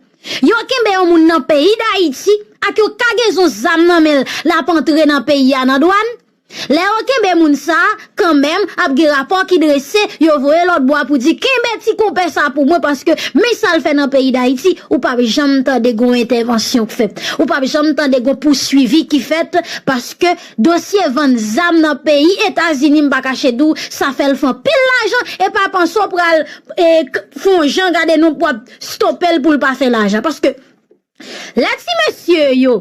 yo kenbe yon moun nan peyi Dayiti ak yon kagezon zam nan men l, l ap antre nan peyi a nan dwàn, Lè yo kenbe moun sa a, kanmenm, ap gen rapò ki drese, yo voye lòt bò a pou di, kenbe ti konpè sa pou mwen, paske men sa l fè nan peyi Dayiti, ou p ap janm tande gon entèvansyon k fèt. Ou p ap janm tande gon pouswivi ki fèt, paske dosye vann zam nan peyi Etazini, m pa kache di w, sa fè l fè anpil lajan, e pa panse w pral, e, k-, fè yon jan gade non pou w ap stope l pou l pa fè lajan. Paske lè ti mesye yo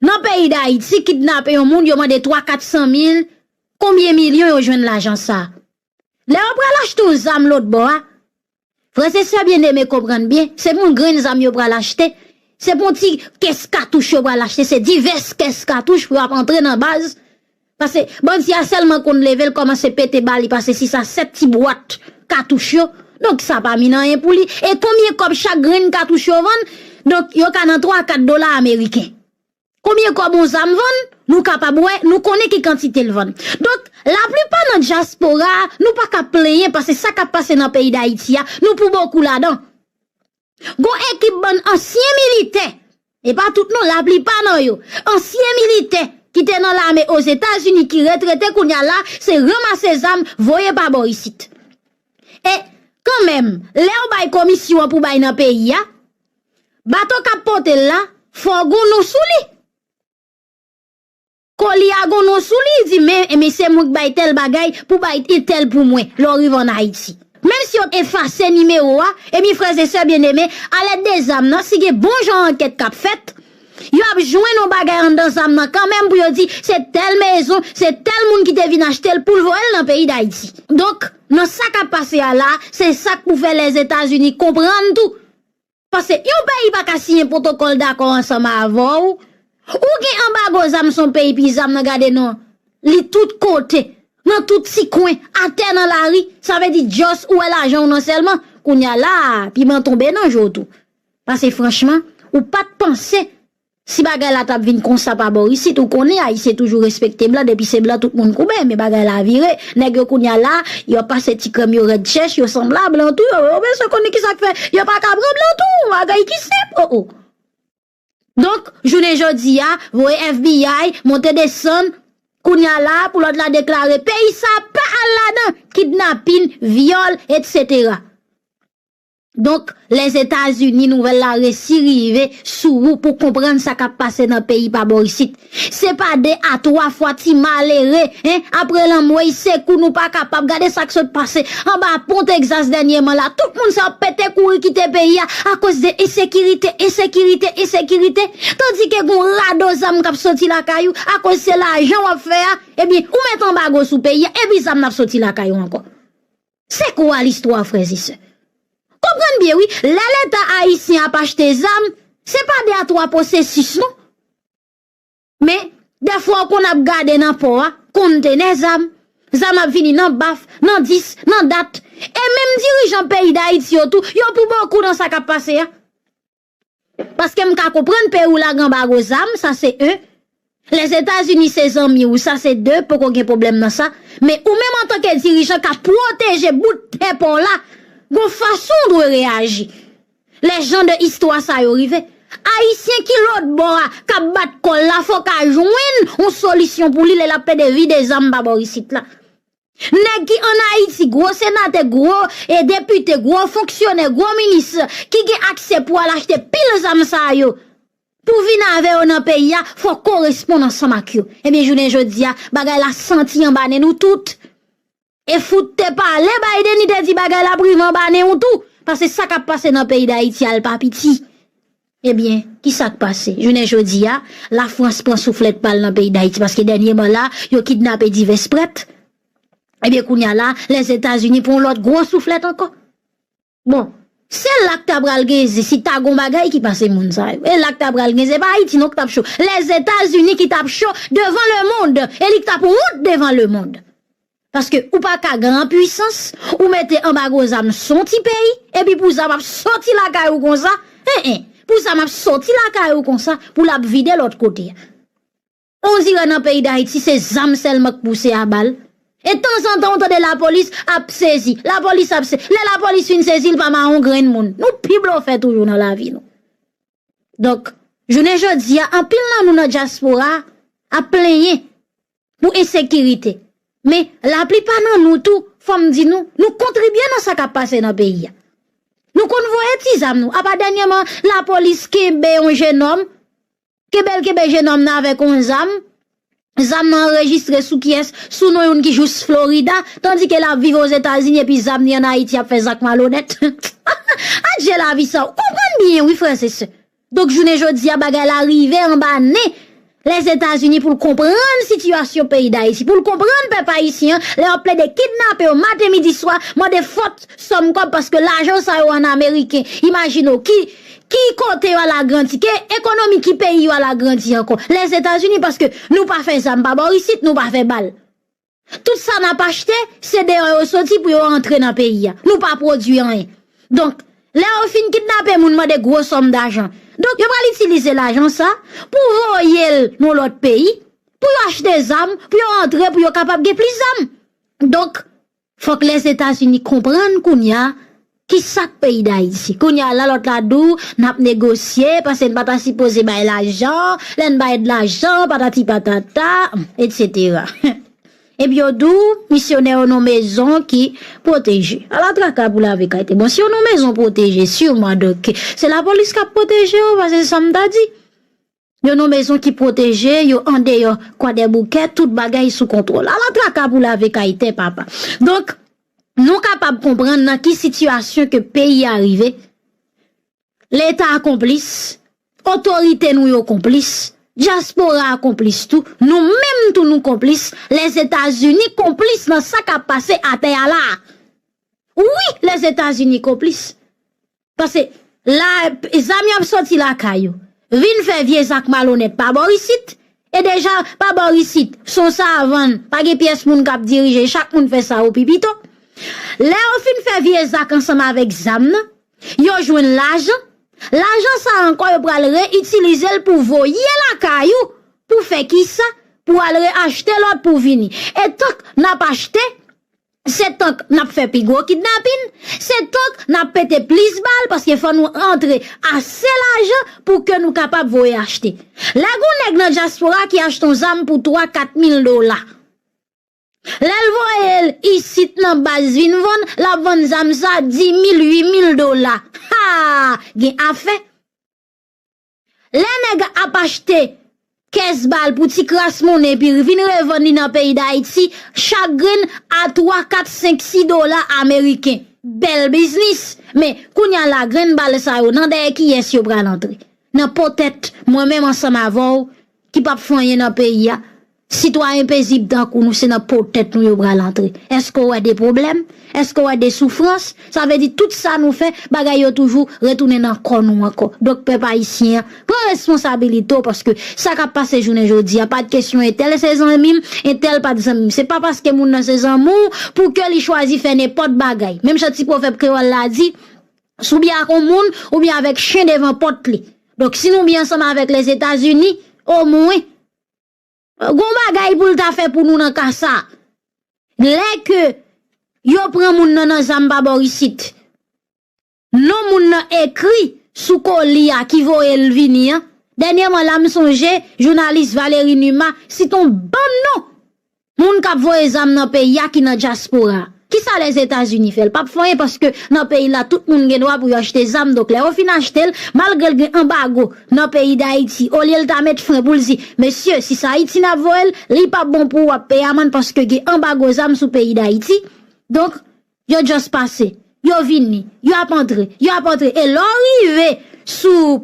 nan peyi Dayiti kidnape yon moun, yo mande twa, kat san mil, konbyen milyon yo jwenn lajan sa a? Lè yo pral achte yon zam lòt bò a, frè e sè byeneme, konprann byen, se pa yon grenn zam yo pral achte, se pa yon ti kès katouch yo pral achte, se divès kès katouch pou y ap antre nan baz. Paske bandi a sèlman konn leve, l kòmanse pete ba li pase sis a sèt ti bwat katouch yo. Donk, sa pa min anyen pou li. E konbyen kòb chak grenn katouch yo vann? Donk, yo ka nan twa a kat dola ameriken. Konbyen kòb yon zam vann? Nou kapab wè, nou konnen ki kantite l vann. Donk, laplipa nan dyaspora a, nou pa ka plenyen paske sa k ap pase nan peyi Dayiti a, nou pou bokou ladan. Gon ekip bann ansyen militè, e pa tout non, laplipa nan yo, ansyen militè ki te nan lame Ozetazini, ki retrete kounye a la, se ranmase zam, voye pa bò isit. E kanmenm, lè yo bay komisyon an pou bay nan peyi a, bato k ap pote l la, fò gon non sou li. Koli a gon non sou li, di, men, men se mwen k bay tèl bagay, pou bay tèl pou mwen, lè w rive ann Ayiti. Menm si yo efase nimewo a, ebyen, frè e sè byeneme, alèd de zam nan, si gen bon jan ankèt k ap fèt, yo ap jwenn yon bagay anndan zam nan kanmenm pou yo di, se tèl mezon, se tèl moun ki te vin achte l pou l voye l nan peyi Dayiti. Donk, nan sa k ap pase a la, se sa k pou fè Lèzetazini konprann tou. Paske yon peyi pa ka siyen pwotokòl dakò ansanm avè w. Ou gen anbago zam, se yon peyi, pi zam nan gade non. Li tout kote, nan tout ti kwen, atè, nan lari, sa vle di just ou wè lajan w nan sèlman. Kounye a la, piman tonbe nan je w tou. Paske franchman, ou pa t panse si bagay la t ap vin konsa pa bò isit, ou konnen Ayisyen toujou respekte blan, depi se blan tout moun koube, men bagay la vire. Nèg yo kounye a la, yo ap pase ti krèm yo rèd chèch, yo sanble a blan tou, yo, yo bezwen konnen kisa k fè yo pa ka pran blan tou, bagay ki senp, o, o. Donk, jounen jodi a, voye F B I, monte desann, kounye a la, pou lòt la deklare peyi sa pa al ladan, kidnapin, vyòl, etsetera. Donk, Lèzetazini, nouvèl la resi rive sou ou pou konprann sa k ap pase nan peyi pa bò isit. Se pa de a twa fwa ti malere, en, apre lanmò, sekou nou pa kapab. Gade sa k sot pase anba pon Texas dènyèman la. Tout moun sa ap pete kouri kite peyi a akoz de ensekirite, ensekirite, ensekirite. Tandike gon rado zam k ap soti lakay ou akoz se lajan w ap fè a. Ebyen, ou met anbago sou peyi a, epi zam nan ap soti lakay ou ankò. Se kwa listwa, frè e sè? Konprann byen, wi. Lè Leta ayisyen ap achte zam, se pa de a twa pwosesis, non. Men, dèfwa, w konn ap gade nan pò a, kontenè zam, zam ap vini nan baf, nan dis, nan dat. E menm dirijan peyi Dayiti yo tou, yo pou bokou nan sa k ap pase a. Paske m ka konprann peyi w lage anbago zam, sa se en. Lèzetazini se zanmi w, sa se de, poko gen pwoblèm nan sa. Men ou menm antanke dirijan k ap pwoteje bout tè pa w la, gon fason w dwe reyaji. Lè jan de istwa sa yo rive, Ayisyen ki lòt bò a, k ap bat kò l la, fò ka jwenn yon solisyon pou li lè l ap plede vide zam pa bò isit la. Nèg ki ann Ayiti, gwo senatè, gwo, e, depite, gwo fonksyonè, gwo minis, ki gen aksè pou al achte pil zam sa yo, pou vin avè yo nan peyi a, fò koresponn ansanm ak yo. Ebyen, jounen jodi a, bagay la santi anba nen nou tout. E fout te pale, Biden, li te di bagay la ap rive anba nen ou tou. Paske sa k ap pase nan peyi Dayiti a, l pa piti. Ebyen, kisa k pase? Jounen jodi a, Lafrans pran souflèt pa l nan peyi Dayiti, paske dènyèman la, yo kidnape divès prèt. Ebyen, kounye a la, Lèzetazini pran yon lòt gwo souflèt ankò. Bon, se la k ta pral gen, si ta gon bagay ki pase moun sa yo. E la k ta pral gen, se pa Ayiti non k t ap cho. Lèzetazini ki t ap cho devan lemonn, e li k t ap wont devan lemonn. Paske ou pa ka gran pwisans, ou mete anbago zam sou yon ti peyi, epi pou zam ap soti lakay ou konsa, en, en, pou zam ap soti lakay ou konsa, pou l ap vide lòt kote a. On dirè nan peyi Dayiti, se zam sèlman k pouse a bal. E tanzantan, ou tande lapolis ap sezi, lapolis ap sezi. Lè lapolis fin sezi, l pa mare yon grenn moun. Nou pi blofè toujou nan lavi nou. Donk, jounen jodi a, anpil nan nou nan dyaspora ap plenyen. pou ensekirite. Men, laplipa nan nou tou, fò m di nou, nou kontribye nan sa k ap pase nan peyi a. Nou konn voye ti zam nou. Apa dènyèman, lapolis kenbe yon jenòm, kenbe l kenbe jenòm nan avèk yon zam. Zam nan anrejistre sou kiyès? Sou non youn ki jous Florida, tandike l ap viv Ozetazini epi zam li ann Ayiti ap fè zak malonèt. Adje lavi sa, ou konprann byen wi, frè e sè. Donk, jounen jodi a, bagay la rive anba nen Lèzetazini pou l konprann sitiyasyon peyi Dayiti, pou l konprann pèp ayisyen an, lè y ap plede kidnape yo maten, midi, swa, mande fòt sòm kòb, paske lajan sa yo ann ameriken. Imajine w, ki, ki kote yo al agrandi, ki ekonomi, ki peyi yo al agrandi ankò? Lèzetazini, paske nou pa fè zam pa bò isit, nou pa fè bal. Tout sa n ap achte, se deyò yo soti pou yo antre nan peyi a. Nou pa pwodui anyen. Donk, lè yo fin kidnape moun, mande gwo sòm dajan. Donk, yo pral itilize lajan sa pou voye l nan lòt peyi, pou yo achte zam, pou yo antre, pou yo kapab gen plis zam. Donk, fòk Lèzetazini konprann kounye a ki sa k peyi Dayiti. Kounye a, la lòt la di w, n ap negosye, paske n pa ta sipoze bay lajan, lè n bay lajan, patati patata, etsetera. Epi yo di w, misyonè yo nan mezon ki pwoteje. Ala traka pou lave kay te. Bon, si yo nan mezon pwoteje, siman, donk, se lapolis k ap pwoteje yo, paske se sa m ta di. Yo nan mezon ki pwoteje, yo andeyò Kwadèboukè, tout bagay sou kontwòl. Ala traka pou lave kay te, papa. Donk, nou kapab konprann nan ki sitiyasyon ke peyi a rive. Leta a konplis, otorite nou yo konplis, dyaspora a konplis tou, nou menm tou nou konplis, Lèzetazini konplis nan sa k ap pase atè a la a. Wi, Lèzetazini konplis. Paske la, zam y ap soti lakay yo, vin fè vye zak malonèt pa bò isit, e deja, pa bò isit, se yon savann, pa gen pyès moun k ap dirije, chak moun fè sa yo pi pito. Lè yo fin fè vye zak ansanm avèk zam nan, yo jwenn lajan. Lajan sa a ankò, yo pral reyitilize l pou voye lakay ou. Pou fè kisa? Pou al reachte lòt pou vini. E tank n ap achte, se tank n ap fè pi gwo kidnapin, se tank n ap pete plis bal, paske fò nou rantre ase lajan pou ke nou kapab voye achte. Lè gon nèg nan dyaspora ki achte yon zam pou twa, kat mil dola, lè l voye l isit nan baz vin vann, l ap vann zam sa dis mil, uit mil dola. Ha! Gen afè. Lè nèg ap achte kès bal pou ti kras monnen epi vin revann li nan peyi Dayiti, chak grenn a twa, kat, senk, sis dola ameriken. Bèl biznis. Men, kounye a la, grenn bal sa yo, nan dèyè kiyès yo pral antre? Nan po tèt mwen menm ansanm avè w ki p ap fè anyen nan peyi a. Sitwayen pezib tankou nou, se nan po tèt nou yo pral antre. Èske w wè de pwoblèm? Èske w wè de soufrans? Sa vle di tout sa nou fè, bagay yo toujou retounen nan kò nou ankò. Donk, pèp ayisyen an, pran responsabilite w, paske sa k ap pase jounen jodi a, pa t kesyon entèl se zanmi m, entèl pa t zanmi m. Se pa paske moun nan se zanmi w pou ke li chwazi fè nenpòt bagay. Menm jan ti pwovèb kreyòl la di, si w byen ak yon moun, ou byen avèk chen devan pòt li. Donk, si nou byen ansanm avèk Lèzetazini, omwen, gon bagay pou l ta fè pou nou nan ka sa. Lè ke yo pran moun nan nan zam pa bò isit, non moun nan ekri sou koli a ki voye l vini an. Dènyèman la, m sonje jounalis Valéry Numa site yon bann non moun k ap voye zam nan peyi a ki nan dyaspora. Kisa Lèzetazini fè? L p ap fè anyen paske nan peyi la tout moun gen dwa pou yo achte zam. Donk lè yo fin achte l, malgre l gen anbago nan peyi Dayiti, olye l ta met fren pou l di, mesye, si se Ayiti n ap voye l, li p ap bon pou w ap peye amann paske gen anbago zam sou peyi Dayiti. Donk, yo just pase, yo vini, y ap antre, y ap antre. E lè w rive sou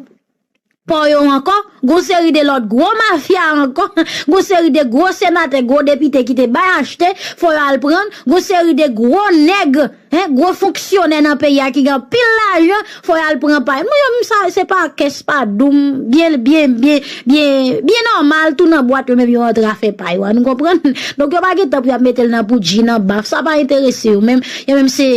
pò yo ankò, gon seri de lòt gwo mafya ankò, gon seri de gwo senatè, gwo depite ki te bay achte, fò yo al pran, gon seri de gwo nèg, en, gwo fonksyonè nan peyi a ki gen anpil lajan, fò yo al pran pa yo. Mwen, yo menm sa, se pa kès pa doum, byen, byen, byen, byen, byen nòmal, tou nan bwat yo menm yo antre afè pa yo a, nou konprann? Donk yo pa gen tan pou y ap mete l nan poudji, nan baf, sa pa enterese yo menm, yo menm se,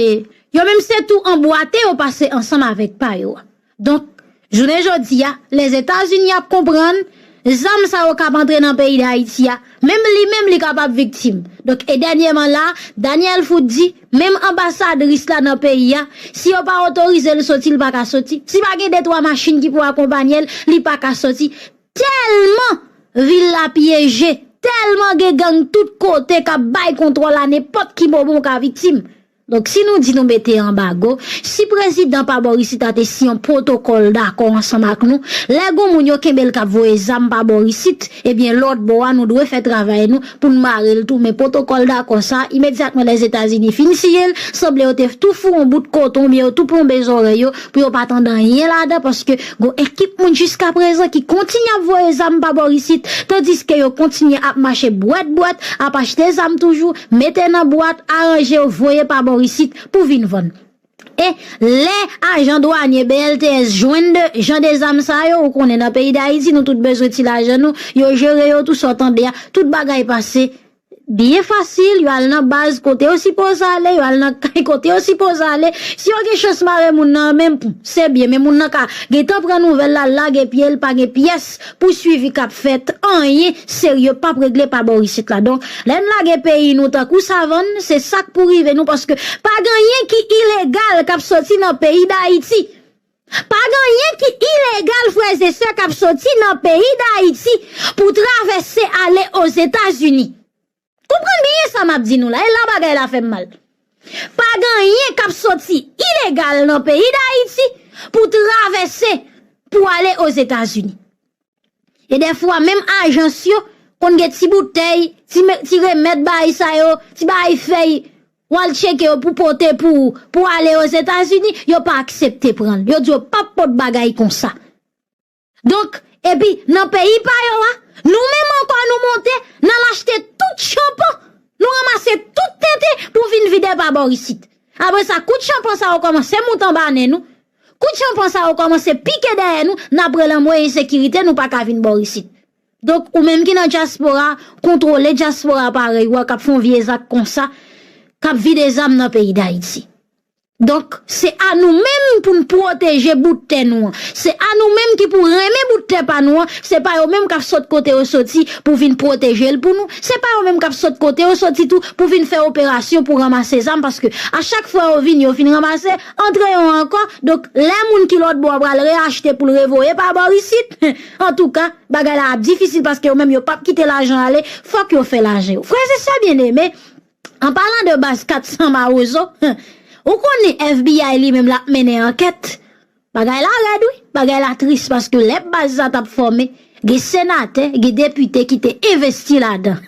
yo menm se tou anbwate yo pase ansanm avèk pa yo a. Donk, jounen jodi a, Lèzetazini ap konprann, zam sa yo k ap antre nan peyi Dayiti a, menm li menm li kapab viktim. Donk, e dènyèman la, Daniel Foot di, menm anbasadris la nan peyi a, si yo pa otorize l soti, li pa ka soti. Si pa gen de twa machin ki pou akonpanye l, li pa ka soti. Tèlman vil la pyeje, tèlman gen gang tout kote k ap bay kontwòl a nenpòt ki moman w ka viktim. Donk, si nou di nou mete anbago, si prezidan pa bò isit la te siyen yon pwotokòl dakò ansanm ak nou, lè gon moun yo kenbe l k ap voye zam pa bò isit, ebyen, lòt bò a, nou dwe fè travay nou pou n mare l tou. Men pwotokòl dakò sa, imedyatman Lèzetazini fin siyen l, sanble yo te tou foure yon bout koton oubyen yo tou plonbe zòrèy yo pou yo pa tande anyen ladan, paske gon ekip moun jiskaprezan ki kontinye ap voye zam pa bò isit, tandiske yo kontinye ap mache bwèt bwèt, ap achte zam toujou, mete nan bwat, aranje yo, voye pa bò isit pou vin vann. E lè ajan dwanye B L T S jwenn de jan de zam sa yo, ou konnen nan peyi Dayiti, nou tout bezwen ti lajan nou, yo jere yo tou, sa w tande a, tout bagay pase byen fasil, yo al nan baz kote yo sipoze ale, yo al nan kay kote yo sipoze ale. Si yo gen chans mare moun nan, menm se byen, men moun nan ka gentan pran nouvèl la, lage pye l, pa gen pyès pou swivi k ap fèt, anyen serye p ap regle pa bò isit la. Donk, lè n lage peyi nou tankou savann, se sa k pou rive nou, paske pa gen anyen ki ilegal k ap soti nan peyi Dayiti. Pa gen anyen ki ilegal, frè e sè, k ap soti nan peyi Dayiti pou travèse ale Ozetazini. Konprann byen sa m ap di nou la, e la bagay la fè m mal. Pa gen anyen k ap soti ilegal nan peyi Dayiti pou travèse pou ale Ozetazini. E dèfwa, menm ajans yo konn gen ti boutèy, ti, me- ti remèd bagay sa yo, ti bagay fèy, w al tcheke yo pou pote pou ou, pou ale Ozetazini, yo pa aksepte pran l. Yo di yo p ap pot bagay konsa. Donk, epi nan peyi pa yo a, nou menm ankò nou monte, n al achte tout chanpan, nou ranmase tout tenten pou vin vide pa bò isit. Apre sa, kout chanpan sa yo kòmanse moute anba nen nou, kout chanpan sa yo kòmanse pike dèyè nou, n ap rele anmwey ensekirite, nou pa ka vin bò isit. Donk, ou menm ki nan dyaspora, kontwole dyaspora parèy ou a k ap fè yon vye zak konsa, k ap vide zam nan peyi Dayiti. Donk, se a nou menm pou n pwoteje bout tè nou an. Se a nou menm ki pou renmen bout tè pa nou an. Se pa yo menm k ap sot kote yo soti pou vin pwoteje l pou nou. Se pa yo menm k ap sot kote yo soti tou pou vin fè operasyon pou ranmase zam. Paske a chak fwa yo vini, yo fin ranmase, antre yo ankò. Donk, lè moun ki lòt bò a pral reyachte pou l revoye pa bò isit, antouka, bagay la ap difisil paske yo menm yo p ap kite lajan ale. Fòk yo fè lajan yo. Frè e sè byeneme, an palan de baz kat san Mawozo, ou konnen F B I li menm l ap mennen ankèt. Bagay la rèd, wi. Bagay la tris paske lè baz sa t ap fòme, gen senatè, gen depite ki te envesti ladan.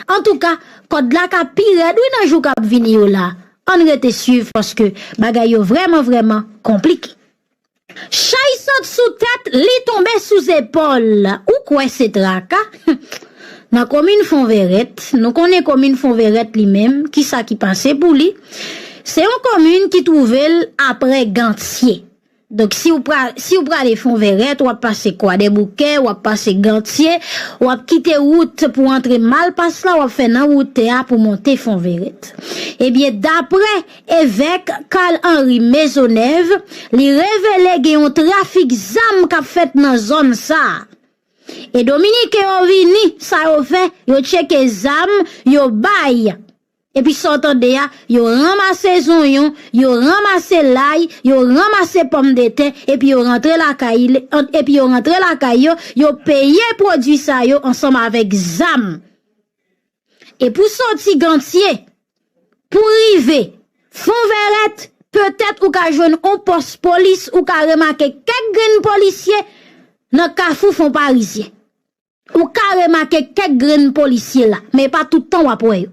Antouka, kòd la ka pi rèd, wi, nan jou k ap vini yo la. Ann rete swiv paske bagay yo vrèman, vrèman konplike. Chay sot sou tèt, li tonbe sou zepòl. Ou kwè se traka? Nan komin Fonvèrèt, nou konnen komin Fonvèrèt li menm, kisa ki pase pou li? Se yon komin ki twouve l aprè Gantye. Donk, si w pra, si w prale Fonvèrèt, w ap pase Kwadèboukè, w ap pase Gantye, w ap kite wout pou antre Malpas la, w ap fè nan wout tè a pou monte Fonvèrèt. Ebyen, daprè evèk Carl Henry Maisonneuve, li revele gen yon trafik zam k ap fèt nan zòn sa a. E Dominiken yo vini, sa yo fè, yo tcheke zam, yo bay. Epi sa w tande a, yo ranmase zonyon, yo ranmase lay, yo ranmase pòmdetè, epi yo rantre lakay, epi yo rantre lakay yo, yo peye pwodui sa yo ansanm avèk zam. E pou soti Gantye, pou rive Fonvèrèt, petèt ou ka jwenn on pòs polis, ou ka remake kèk grenn polisye nan kafou Fon Parizyen. Ou ka remake kèk grenn polisye la, men e pa tout tan w ap wè yo.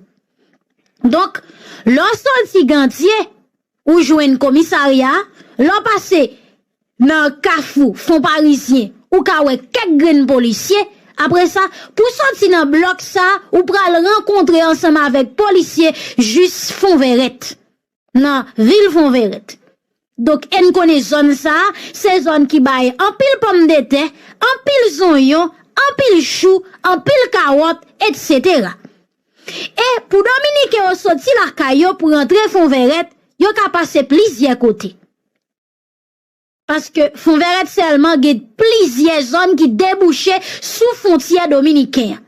Donk, lè w soti Gantye, ou jwenn komisarya a, lè w pase nan kafou Fon Parizyen, ou ka wè kèk grenn polisye. Apre sa, pou soti nan blòk sa, ou pral rankontre ansanm avèk polisye jis Fonvèrèt, nan vil Fonvèrèt. Donk, e n konnen zòn sa a, se zòn ki bay anpil pòmdetè, anpil zonyon, anpil chou, anpil kawòt, etsetera. E pou Dominiken yo soti lakay yo pou rantre Fonvèrèt, yo ka pase plizyè kote. Paske Fonvèrèt sèlman gen plizyè zòn ki debouche sou fwontyè dominiken an.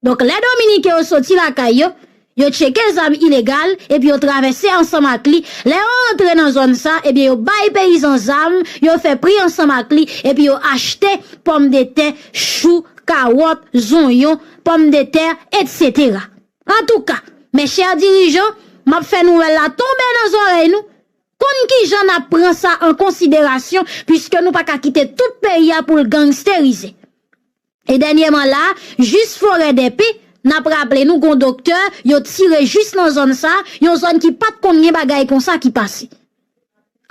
Donk, lè Dominiken yo soti lakay yo, yo tcheke zam ilegal, epi yo travèse ansanm ak li. Lè yo rantre nan zòn sa, ebyen, yo bay peyizan zam, yo fè pri ansanm ak li, epi yo achte pòmdetè, chou, kawòt, zonyon, pòmdetè, etsetera. Antouka, mes chers dirigeants, m ap fè nouvèl la tonbe nan zòrèy nou. Konn kijan n ap pran sa an konsiderasyon, piske nou pa ka kite tout peyi a pou l gangsterize. E dènyèman la, jis Forèdèpen, n ap raple nou gon doktè, yo tire jis nan zòn sa, yon zòn ki pa t konn gen bagay konsa ki pase.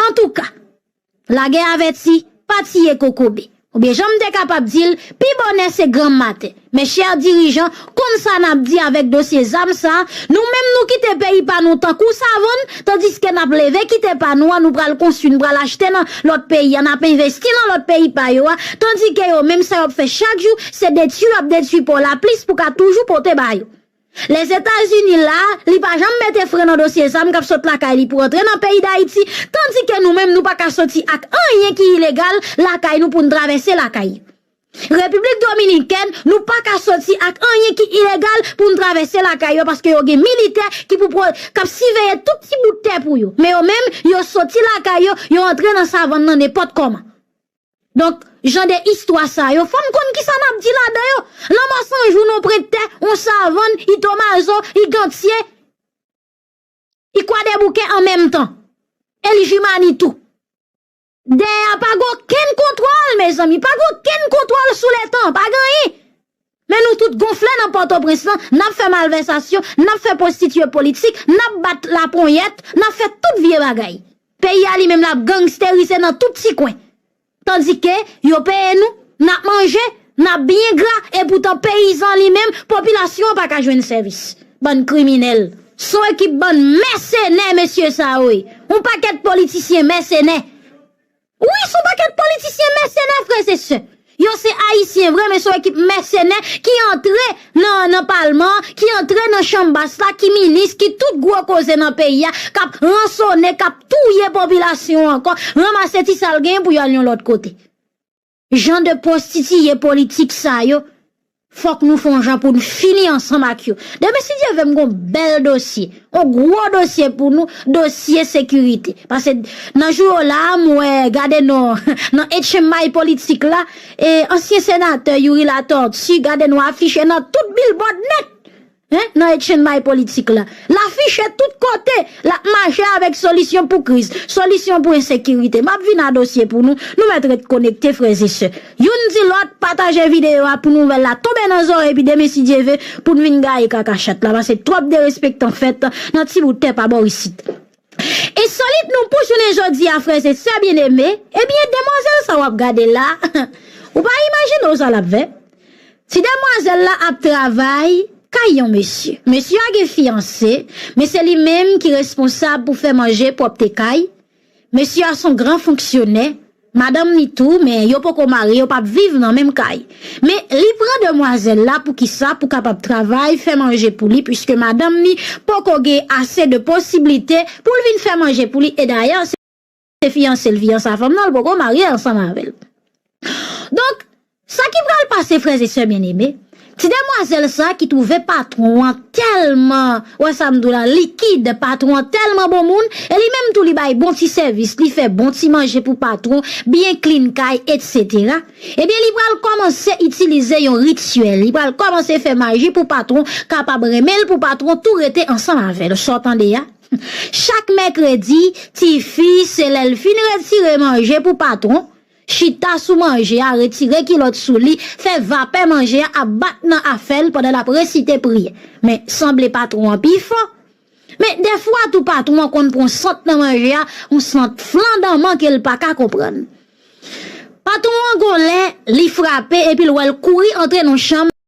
Antouka, lagè avèti, pa tiye kokobe. Oubyen jan m te kapab di l, pi bonè se granm maten. Mes chers dirigeants, konn sa n ap di avèk dosye zam sa, nou menm nou kite peyi pa nou tankou savann, tandiske n ap leve kite pa nou an, nou pral konstwi, nou pral achte nan lòt peyi an, n ap envesti nan lòt peyi pa yo a, tandike yo menm sa y ap fè chak jou, se detwi y ap detwi pa w la plis pou ka toujou pote ba yo. Lèzetazini la, li pa janm mete fren nan dosye zam k ap sot lakay li pou antre nan peyi Dayiti, tandike nou menm nou pa ka soti ak anyen ki ilegal lakay nou pou n travèse lakay yo. Repiblik Dominikèn, nou pa ka soti ak anyen ki ilegal pou n travèse lakay yo, paske yo gen militè ki pou pran, k ap siveye tout ti bout tè pou yo. Men yo menm, yo soti lakay yo, yo antre nan savann nan nenpòt kòman. Donk, jan de istwa sa yo, fò n konn kisa n ap di ladan yo. Lanmò San Jou, non, Prèdtè, on savann, Itomazo, Igantye, Ikwadèboukè an menm tan. Eljimani tou. Dèyè a pa gen okenn kontwòl, mezanmi, pa gen okenn kontwòl sou letan, pa gen anyen. Men nou tout gonfle nan Pòtoprens lan, n ap fè malvèsasyon, n ap fè pwostitiye politik, n ap bat laponyèt, n ap fè tout vye bagay. Peyi a li menm l ap gangsterize nan tout ti kwen. Tandike yo peye nou, n ap manje, n ap byen gra, epoutan peyizan li menm, popilasyon an pa ka jwenn sèvis. Bann kriminèl. Se yon ekip bann mèsenè, mesye sa yo ye. Yon pakèt politisyen mèsenè. Wi, se yon pakèt politisyen mèsenè, frè e sè. Yo se Ayisyen vre, men se yon ekip mèsenè ki antre nan, nan palman, ki antre nan chanm bas la, ki minis, ki tout gwo koze nan peyi a, k ap ransone, k ap touye popilasyon an ankò, ranmase ti sa l genyen pou y al yon lòt kote. Jan de pwostitiye politik sa yo, fòk nou fè yon jan pou n fini ansanm ak yo. Demen, si Dye vle, m gon bèl dosye, yon gwo dosye pou nou, dosye sekirite. Paske nan jou yo la, m wè, gade non, nan H M I politik la, e ansyen senatè Youri Latortue, gade non afiche nan tout bilbòd nèt. Hein, nan H M I politik la. L afiche tout kote, l ap mache avèk solisyon pou kriz, solisyon pou ensekirite. M ap vin a dosye pou nou, nou mèt ret konekte, frè e sè. Youn di lòt, pataje videyo a pou nouvèl la tonbe nan zòrèy, epi demen, si Dye vle, pou n vin gaye kaka chat la, paske twòp derespektan fèt nan ti bout tè pa bò isit. Ensolit nou pou jounen jodi a, frè e sè byeneme, ebyen, demwazèl sa w ap gade la, ou pa imajine w sa l ap fè. Ti demwazèl la ap travay kay yon mesye. Mesye a gen fiyanse, men se li menm ki responsab pou fè manje, pwòpte kay. Mesye a se yon gran fonksyonè, madanm ni tou, men yo poko marye, yo p ap viv nan menm kay. Men li pran demwazèl la pou kisa? Pou kapab travay, fè manje pou li, piske madanm ni poko gen ase de posiblite pou l vin fè manje pou li. E dayè, se fiyanse l fiyanse a fanm nan, l poko marye ansanm avè l. Donk, sa ki pral pase, frè e sè byeneme, ti demwazèl sa ki twouve patwon an tèlman, wè sa m di w la, likid, patwon an tèlman bon moun, e li menm tou li bay bon ti sèvis, li fè bon ti manje pou patwon, byen klin kay, etsetera. Ebyen, li pral kòmanse itilize yon rityèl, li pral kòmanse fè maji pou patwon kapab renmen l, pou patwon tou rete ansanm avè l. Sa w tande a? Chak mèkredi, tifi, se lè l fin retire manje pou patwon, chita sou manje a, retire kilòt sou li, fè vapè manje a ap bat nan afè l pandan l ap resite priyè. Men, sanble patwon an pi fò. Men, dèfwa tou, patwon an konn pran sant nan manje a, yon sant flandanman ke l pa ka konprann. Patwon an gon lè, li frape epi l wè l kouri antre nan chanm,